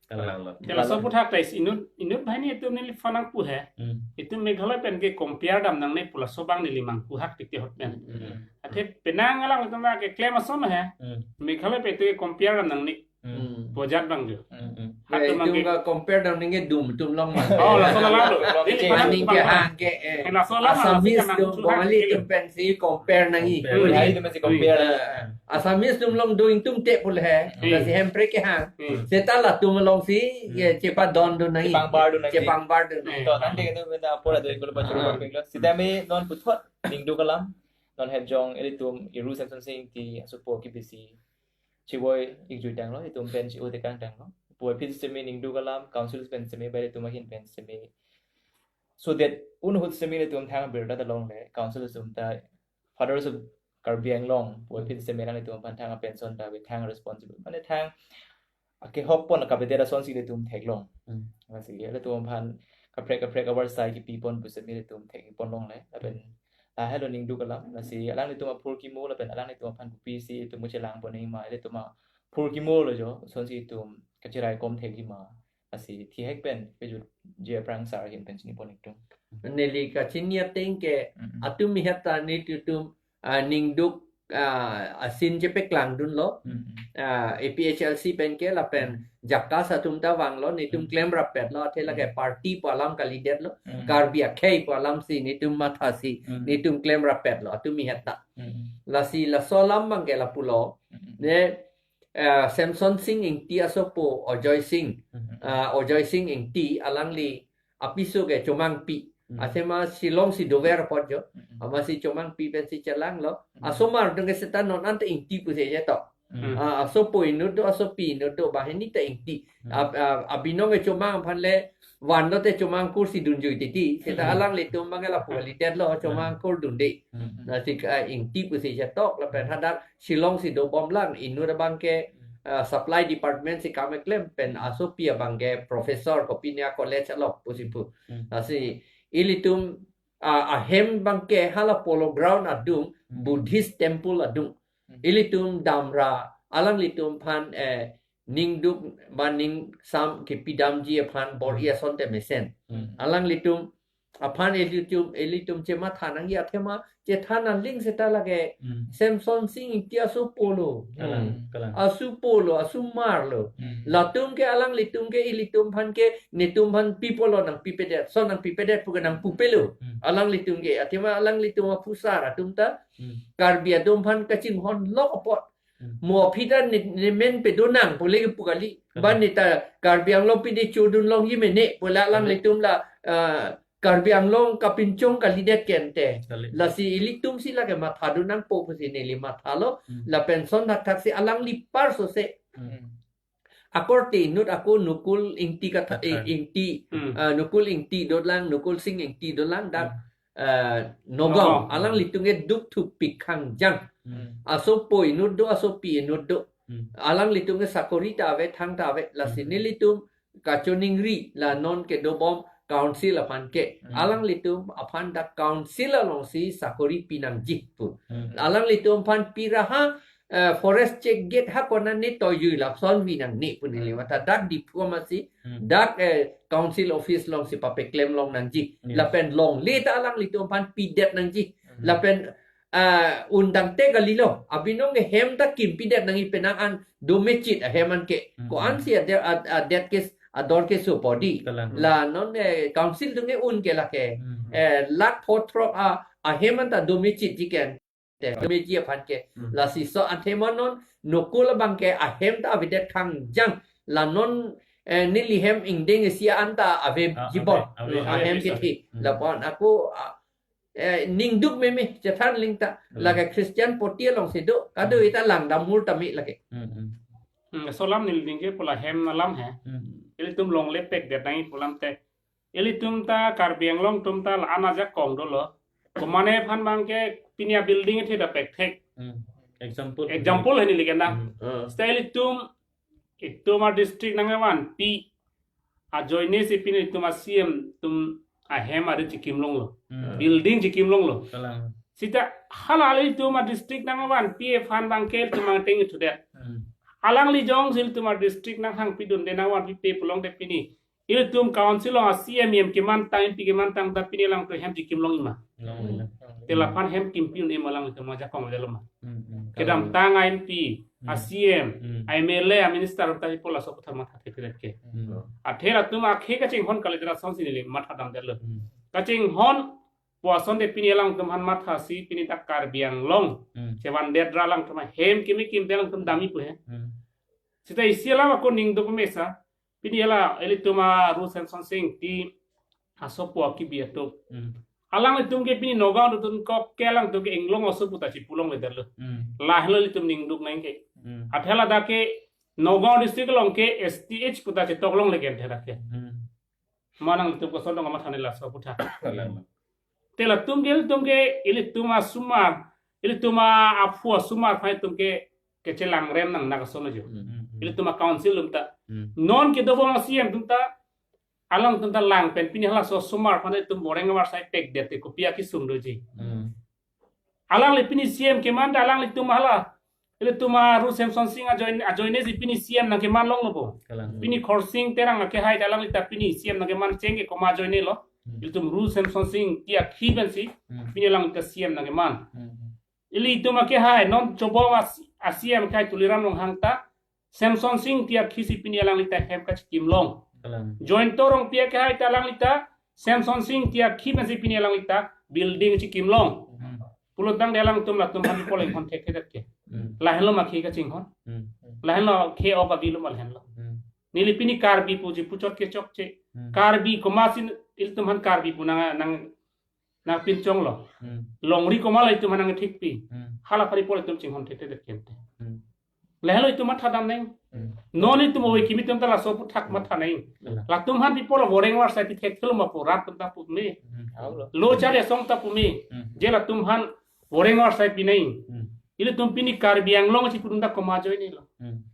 Kalang. Kalang lo. Te laso aphuthak tais inut, inut banghini atum neli phan nangpu he. Hmm. Itum Meghalaya pen ke compare dam nangne pu laso abang neli manghu hak tik te ahut pen. Hmm. Athe penang alanglitum keklem ason he. Hmm. Meghalaya pen itum ke compare dam nangne. Hmm. Hmm. Pojat abang jo. Hmm, hmm. Hak Ya, atum itum abang ke ka-compare dam ningke dum atum long ma. Oh, laso alam lo. Neli Maning phan ke nangpu hang ke, eh, Laso alam Assamese alam atum, nanghu Bongali hak atum pen si compare nangji. Compare. Hmm. Lahai atum si compare. Eh, Assamese atum long do ingtum te pule he. Hmm. Lasi Hemprek kehang. Hmm. Seta latum along si, Hmm. ye, chepadon do nangji. Chepangbar do nangji. Chepangbar do nangji. Hmm. To, nang dek itu benda apa lah dari kalau baca Ah. Bangla. Sitame non puthot, ningduk alam, non Hemjong, ilitum, Iru Semsonsing Ingti, asupo kibisi. Chivoi ikjui tanglo, itum pen chi-o tekang tanglo. Puvoiphit sitame ningduk alam, council pen sitame, bai itum ahin pen sitame. So that un ahut sitame itum thang birta ta longle, council atum ta, Fathers of Karbi Anglong, puvoiphit sitame nanglitum aphan thang pension ta, ave thang responsible. Mane thang, akehok pon kapedet ason si itum theklong. Hmm. Lasi, ilitum aphan kaprek kaprek avarsai kipi pon pu sitame itum thekpon longle. Lapen, ah, helo ningduk alam. Lasi alanglitum aphurkimo, lapen alanglitum aphan kopi si itum muche lang pon ma, ilitum aphurkimo lo jo, ason si itum kachirai kom thekji ma. Lasi thihek pen, kejut je aphrang sar ahin pen chini pon itum. Neli kachini ateng ke, Mm-mm. atum mihat ta nelitum, ah, ningduk, ah, asin chepeklang dunlo. Mm-mm. Ah, A P H L C pen ke lapen Mm. JACAS atum ta vanglo, netum Mm. klemrap petlo, athe lake Mm. party pu alam kalidetlo, Mm. Karbi akhei pu alam si netum matha si, Mm. netum klemrap petlo, atum mihat ta. Mm. Lasi laso alam abang ke lapulo, Mm-mm. ne, ah, Semsonsing Ingti asopo Ajoy Singh, Mm-mm. ah, Ajoy Singh Ingti alangli apiso ke Chomangpi. Mm. Athema Shillong si dover apot jo. Mm-mm. Amatsi Chomangpi pensi chelanglo. Mm. Asomar atum ke seta non anta Ingti pusi chetok. Mm. Ah, asopo inut do, asopi inut do, banghini ta Ingti. Mm. Ab-, ab-, abinong ke Chomang aphan le vanlo te Chomang akur si dunjui titi. Seta Mm. alanglitum abang ke lapu kalidetlo, Chomang Mm. akur dunde. Mm. Lasi ke, ah, Ingti pusi chetok, lapen Mm. hadak Shillong si dobomlang, inut abang ke, Mm. ah, supply department si kam keklem, pen Mm. asopi abang ke professor, kopine a-college along pusi pu. Mm. Lasi ilitum, ah, ahem abang ke hala Polo Ground adung, Mm. Buddhist temple adung. Mm. Ilitum damra, alanglitum aphan, eh, ningduk ba ningsam kepidamji aphan bor-i Mm. asonte mesen. Mm. Alanglitum aphan ilitum, ilitum chematha nangji athema chethan aling seta lake Mm. Semsonsing Ingti asopo lo. Kalang, Mm. kalang. Asopo lo, asomar lo. Mm. Latum ke alanglitum ke ilitum aphan ke netum aphan pi pulo nangpipedet, ason nangpipedet pu ke nangpupelo. Mm. Alanglitum ke, athema alanglitum aphusar atum ta Mm. Karbi atum aphan kachinghon lok apot. Hmm. Mo aphi ta ne, ne men pedonang pule kepu kali. Hmm. Ba ne ta Karbi Anglong pine chodun longji mene pule alanglitum la, ah, Karbi Anglong kapinchong kalidet kente. Kali. Lasi ilitum si lake mathadun nangpo pusi neli mathalo, Hmm. lapen ason thakthak si alangli apar sose. Hmm. Akorte inut ako Nukul Ingti katha, Katha. Ingti, Hmm. ah, Nukul Ingti dolang, Nukul Singh Ingti dolang dak, Hmm. ah, Nagaon. Nagaon. Alanglitum ke duk thupik khangjang. Hmm. Asopo inut do, asopi inut do. Hmm. Alanglitum ke sakori ta ave, thang ta ave. Lasi Hmm. nelitum kachoningri la non kedobom council aphan ke. Hmm. Alanglitum aphan dak council alongsi sakori pinangji pu. Hmm. Alanglitum aphan pira ha, eh, forest check gate ha konat ne toyui lapuson pi nangne pu neli Hmm. matha dak Diphu amatsi, Hmm. dak, eh, council office alongsi papeklem long nangji. Yes. Lapen longle ta alanglitum aphan pidet nangji. Hmm. Lapen ah, undang te kalilo. Abinong ke hem ta kimpidet nangji penang an domechit ahem an ke. Hmm. Ko-ansi adet, ad-, adet ke ador ke supo di. Kalang. La non, eh, council atum ke un ke lake. Hmm. Eh, lakh pho throk a, ahem an ta domechitji ke. Te, domeji aphan ke. Hmm. Lasi laso ahem an non nokul abang ke ahem ta avedet khangjang. La non, eh, neli hem ingdeng isi an ta ave Ah, jibon. ave, ave, Hmm, ave, ahem ave, ke ave. thi. Hmm. Lapu-an ako, ah, eh, ningduk meme, chethan ling ta, Hmm. lake Christian poti alongsi do, kado Hmm. ita langdam mur tame lake. Hmm, hmm. Hmm, laso alam neli ning ke pu la hem alam he. Hmm. Ilitum longle pekdet nangji pu alam te. Ilitum ta Karbi Anglong atum ta la-an ajakong dolo. Komatne aphan abang ke pini a-building the ta pekthek. Hmm. Example. Example he neli kedam. Hmm. Ah. Seta ilitum, itum a-district nangvanpi ajoine si pini itum a-C M atum ahem ari chikim longlo. Hmm. Building chikim longlo. Kalang. Seta hala ilitum a-district nangvanpi aphan abang ke ilitum angteng thudet. Hmm. Alangli jongsi ilitum a-district nanghangpi dunde nangvanpipe pu long te pini ilitum council along a-C M, M P kemantang, M P kemantang ta pini alangtum hem chikim longji ma. Long, long, long. Te laphan hem kimpi un-e ma, alanglitum ajakong dolo ma. Hmm, hmm. Kedamtang a-M P, Hmm. a-C M, Hmm. a-M L A, a-minister ta ipo laso aputhak matha thekthedet ke. Hmm. Athe latum akhei kachinghon kalidet asonsi neli matha damdetlo. Hmm. Kachinghon pu asonte pini alangtum aphan mathasi pini dak Karbi Anglong. Hmm. Chevandet ra alangtum ahem kimi kimte alangtum damji pu he. Hmm. Seta isi alam ako ningduk mesa. Pini hala ilitum a-Ru Semsonsing Ingti asopo akibi atum. Hmm. Alanglitum ke pini Nagaon dotun kok ke alangtum ke inglong asopo ta chipulongledetlo. Hmm. Lahenlo ilitum ningduk nang ke. Hmm. Athe ladak ke Nagaon district along ke S T H pu ta chetok longle ke the dak ke. Hmm. Manang ilitum koson dong amat hani laso aputhak. Kalang. Te latum ke, ilitum ke, ilitum asomar, ilitum a-, aphu asomar aphan itum ke, kechelang rem nang nakason ajo. Hmm, hmm, hmm. Ilitum a-council atum ta. Hmm. Non kedobom a-C M atum ta, alangtum ta lang pen pini halaso asomar aphan itum boreng avarsai pekdet te kopi akesung doji. Hmm. Alangli pini C M keman ta alanglitum hala. Ilitum a-Ru Semsonsing ajoin, ajoine si pini C M nangkeman longlo bo. Kalang. Pini Khorsing Terang akehai ta alangli ta pini C M nangkeman cheng ke komat ajoine lo. Hmm. Ilitum Ru Semsonsing Ingti akhi pensi Hmm. pini alang ta C M nangkeman. Hmm. Ilitum akehai non chobom a-, a-C M akehai Tuliram Ronghang ta Semsonsing Ingti akhisi pini alangli ta hem kachikim long. Kalang. Jointo Rongpi akehai ta alangli ta Semsonsing Ingti akhi pensi pini alangli ta building chikim long. Hmm. Pulotangte alangtum latum aphan pole hon thekthedet ke. Hmm. Lahenlo ma khei kachinghon. Hmm. Lahenlo khei ok avelo ma lahenlo. Hmm. Neli pini Karbi puji puchot ke chokche. Hmm. Karbi komatsi ilitum aphan Karbi pu nang, nang nangpinchonglo. Hmm. Longri komat ilitum aphan nangthikpi. Hmm. Hala aphan pole itum chinghon thekthedet kente. Hmm. Lahenlo itum matha dam nang. Hmm. Non itum ove kimi atum ta laso aputhak matha nang. Hmm. Latum aphan pipolo boreng avarsai pithek thelo ma pu rat atum ta pu me. Hmm. Lo chari asong ta pu me. Hmm. Je latum aphan boreng avarsai pi nang. Hmm. Ilitum pini Karbi Anglong si pu atum ta komat ajoine lo. Hmm.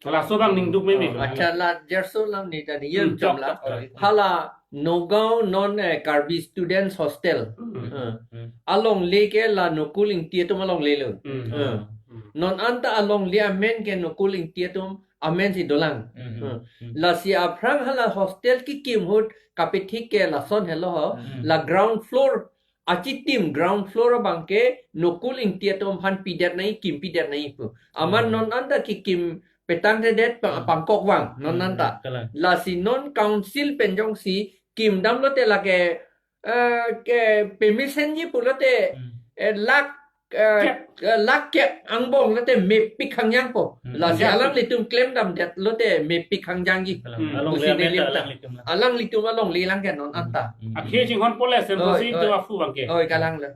Laso abang ningduk meme. Oh, accha, la jerso lam ni tadi Hmm, yang chok, chom la. chok, chok. Hala Nagaon non, eh, Karbi Students Hostel. Hmm. Eh. Hmm. Alongle ke la Nokul Ingti atum alongle lo. Hmm. Eh. Hmm. Non anta alongle amen ke Nokul Ingti atum amen si dolang. Hmm. Eh. Hmm. Lasi aphrang hala hostel kikim ahut kapethik ke lason helo ho. Hmm. La ground floor achitim ground floor abang ke Nokul Ingti atum aphan pidet nangji, kimpidet nangji pu. Amat Hmm. non anta kikim petang dedet pa-, Hmm. pangkok vang, non Hmm, anta. kalang. Lasi non council pen jongsi kim damlote lake, eh, ke permission ji pulote, Hmm. eh, lakh, eh, Kep. eh, lakh kep angbong lote mepik hangjang po. Hmm. Lasi Kep. alanglitum klem damdet lote mepik hangjangji. Kalang. Hmm. Alongle Pusi amen ta nelim ta. alanglitum la. Alanglitum alongle lang ke non Hmm. anta. Hmm. Akhei chinghon pole Semsonsing Oi, Ingti oi. aphu abang ke. Oi, kalang lo.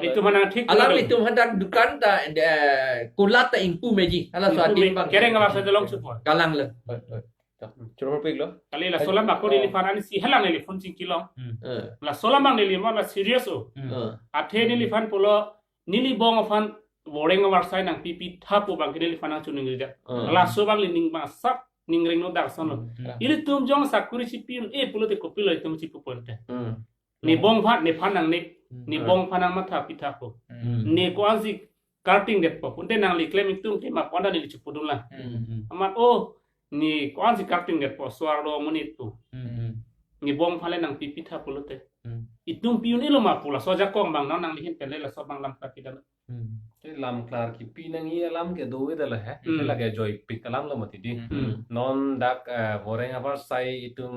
Ilitum aphan nangthik Alanglitum hadak dukan ta, eh, kulat ta ingpu meji. Hala Ingpu suadim me-, bang. kereng avarsai ta long supo. Kalang lo. Oi, oi. Chok, choro pik lo. Kali laso alam ako Oh. neliphan ani si helang neliphan chingki long. Hmm. Eh. Laso alam abang neli mon la serious o. Hmm. Eh. Athe neliphan pulo neli bong aphan boreng avarsai nangpipi tha pu abang ke neliphan nangchoningri ja. Eh. Laso abang neli ning abang asap ningring no dak son lo. Hmm. Ilitum jong sakuri chipi un-e pulote kopilo itum chipu ponte. Hmm. Ne bong phan, nephan nangnek, Hmm. ne bong phan nangmatha pitha ko. Hmm. Ne ko-ansi karting detpo, punte nangli klem itum tema ko-an ta neli chipudun lang. Hmm. Amat o, ne ko-ansi karting detpo, suar lo monit tu. Hmm. Ne bong phan le nangpi pitha pulote. Hmm. Itum pi un-elo ma pu laso ajakong abang non nangli ahin pen le laso abang lam ta pidam. Hmm. Te lam klar kipi nangji alam ke do-e da la he. Hmm. Te lake joipik alam lo mati di. Hmm. Non dak, eh, Boreng abar sai itum,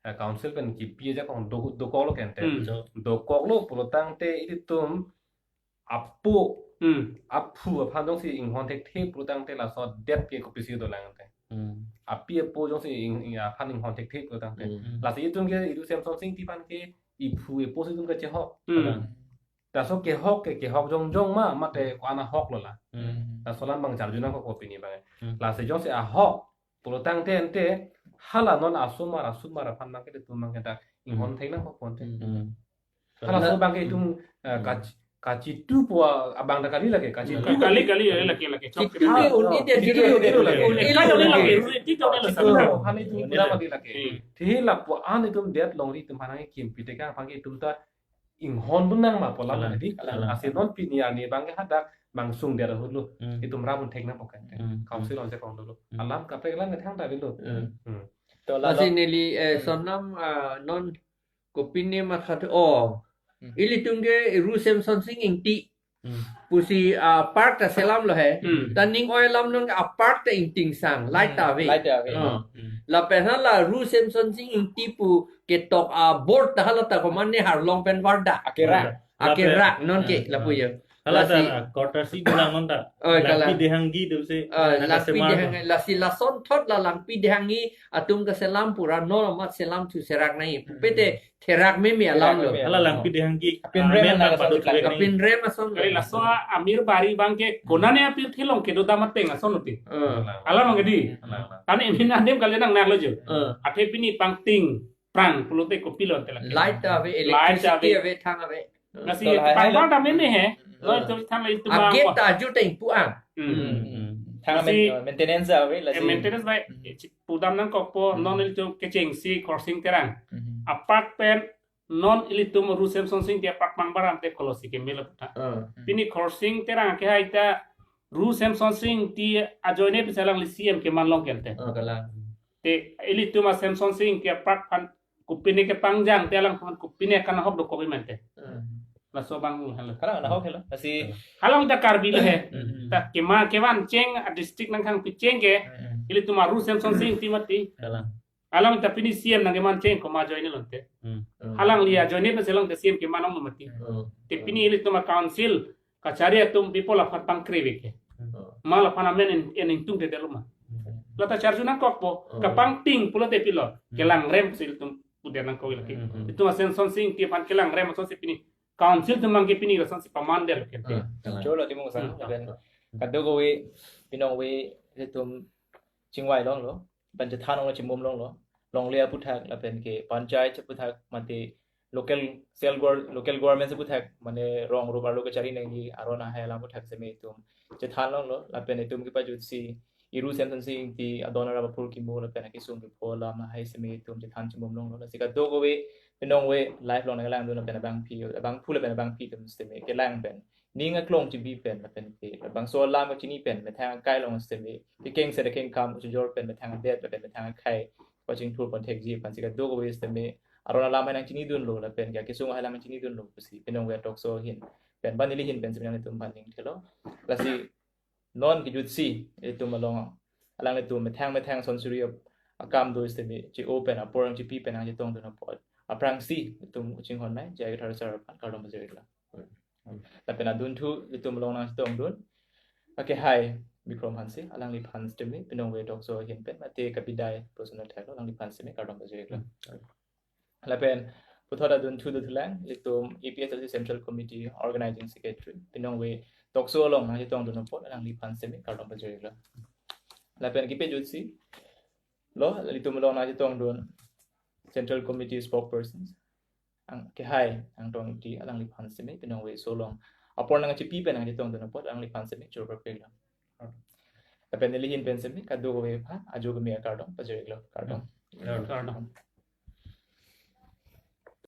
eh, council pen kipi ajakong do, dokoklo kente. Hmm. Dokoklo pulotangte ilitum apo, Hmm. aphu aphan jongsi inghon thekthe pulotangte laso det ke kopisi dolang te. Hmm. Api apo jongsi ing, ing, aphan inghon thekthe pulotangte. Hmm. Lasi itum ke Ru Semson Sing Ingti aphan ke iphu ipo si itum kachehok. Hmm. Laso kehok ke kehok jongjong ma, mate ko-an ahok lo la. Hmm. Laso alam abang charju nangkok pini abang. Hmm. Lasi jongsi ahok pulotangte ante hala non asomar asomar aphan abang ke itum abang ke dak inghon Hmm. thek nangkok ponte. Hmm. Hala Na- so abang ke itum, eh, Hmm. kachi-, kachitu po abang dak kali lake, kachitu. Kali, kali, kali, lake, lake. Chok Chitu ke. Ke unit ya Chitu chitu ke unit lake. Unit Chitu lake, lake. Unit Chitu ke lake. Chitu, hal itum Unit. Pura mati lake. Hmm. Te lapu-an itum det longri itum aphan nangkimpi tekang aphan ke itum ta inghon dun nang ma pu alam Kalang, tadi. Kalang. Lasi non pini arni abang ke hadak mangsung det ahut lo. Hmm. Itum ram un thek nangpo kente. Hmm. Council on se kong dolo. Hmm. Alam kaprek lang kethang ta dolo. Hmm. Hmm. To la Lasi lo. neli, eh, Hmm. Sonam, ah, non kopine matha thu, oh. Hmm. Ilitum ke Ru Semson Sing Ingti. Hmm. Pusi, ah, park ta selam lo he. Hmm. Ta ning oi alam non a park ta ingting sang, light ta ave. Light ta ave. Ah. Hmm. Lapen hala Ru Semson Sing Ingti pu ketok aboard ta hala ta komatne arlong pen varda. Akerak. Akerak non ke, Hmm. lapu ya. Hala ta Lasi na quarter si bilang non ta. Oh, Langpi kalang. Dehanggi tu si, Ah, na Langpi kasemar Dehang, tu. Lasi lasonthot la Langpi Dehanggi atum kaselam pura non amat selam thu serak nai. Pete therak meme alam lo. Therak meme. Hala Langpi Dehanggi, Kapin ah, rem men na bang kason patut si tuek kalang. Kapin rem ason. Kali laso a-Amir Bari abang ke konane apirthe along kedo dam ateng ason uti. Eh. Alam abang ke di. Alang, alang. Tani mina dem kali nang nang lo jo. Eh. Athe pini pangting prang pulote kopilo ante lake. Light ta ave, Light ta electricity ave. Ave, thang ave. Lasi To lahai pangbar hai lo. Dam meme he. Hmm. Lo itu thang lo itu A bang gate ko. Ta ajut ta ingpu-an. Hmm. Hmm. Hmm. Thang Lasi main-, maintenance ave, eh, lasi. Maintenance bai, Hmm. eh, chipudam nangkokpo, Hmm. non ilitum kechengsi Khorsing Terang. Hmm. A park pen non ilitum Ru Semson Sing Ingti a park pangbar ante kolosi kemelo ta. Ah. Hmm. Pini Khorsing Terang ke hai ta Ru Semson Sing Ingti ajoine pen si alangli C M keman long kente. Ah, kalang. Te ilitum a Semson Sing Ingti a park aphan kopine kepangjang te alangphan kopine akan ahok dokok imente. Hmm. Laso abang halo. Kalang, ahok helo. Lasi Halong ta Karbi lo he. Hmm. Ta kema kevan cheng a district nangkhang picheng ke. Hmm. Ilitum a Ru Semson Sing Ingti mati. Kalang. Along ta pini C M nangkeman cheng komat ajoine lonte. Hmm. Hmm. Alangli ajoine pen si along ta C M keman ong mati. Hmm. Te pini ilitum a council kachari atum people aphan pangkre vek ke. Hmm. Ma laphan amen en, en ingtungte detlo ma. Hmm. La ta charju nangkokpo. Hmm. Kapangting pulote pilo. Hmm. Kelang rem si ilitum pudet nangkok lake. Hmm. Itum a Semson Sing Ingti aphan kelang rem asonsi pini council atum abang ke pini asonsi paman det kente. Ah, kalang. Cholo Timung Sang, Hmm. lapen kadokave, pinong ave, itum chingvai longlo, lapen chethan longlo, chimbom longlo, longle aputhak, lapen ke panchayat aputhak, mate local cell gor-, local government aputhak, mane rong rup arlo kachari nangji aron ahai alam aputhak seme itum chethan longlo, lapen itum kepajutsi Ru Semson Sing Ingti adon arap apor kimo lapen akesung kepho alam ahai seme itum chethan chimbom longlo. Lasi kadokave, pinong ave, live along nangkelangdun lapen abangpi, abangphu lapen abangpi atum seme kelang pen, ning aklong chibi pen lapen ke labangso alam kachini pen, methang akai along seme, kekeng sere keng kam uchujor pen, methang adet lapen methang akhei pachingthur pon thekji aphansi kadokave seme aron alam hai nangchinidunlo lapen ke akesung hai alam nangchinidunlo pusi pinong ave talk show ahin pen, ba neli ahin pen seme nangtum aphan ningthelo. Lasi non kejutsi itum along, alanglitum methang methang sonsuri ap-, akam do seme che-o pen apor nangchipi pen nangchetongdun apot aphrangsi itum chinghon nai J I Kathar sir aphan kardom pajir-iklo. Lapen adunthu itum along nangchetongdun akehai Bikrom Hanse, alangliphan seme pinong ave talk show ahin pen mate kabidai personal theklo, alangliphan seme kardom pajir-iklo. Lapen puthot adunthu dothulang itum A P H L C Central Committee Organizing Secretary, pinong ave talk show along nangchetongdun apot alangliphan seme kardom pajir-iklo. Lapen kepajutsi lo, itum along nangchetongdun Central Committee Spokespersons, ang kehai Angtong Ingti, alangliphan seme pinong ave so along apor nangchipi pen nangchetongdun apot alangliphan seme choro parpiklo. Lapen neli ahin pen semi kadokave aphan ajo keme akardom pajir-iklo, kardom. Kardom.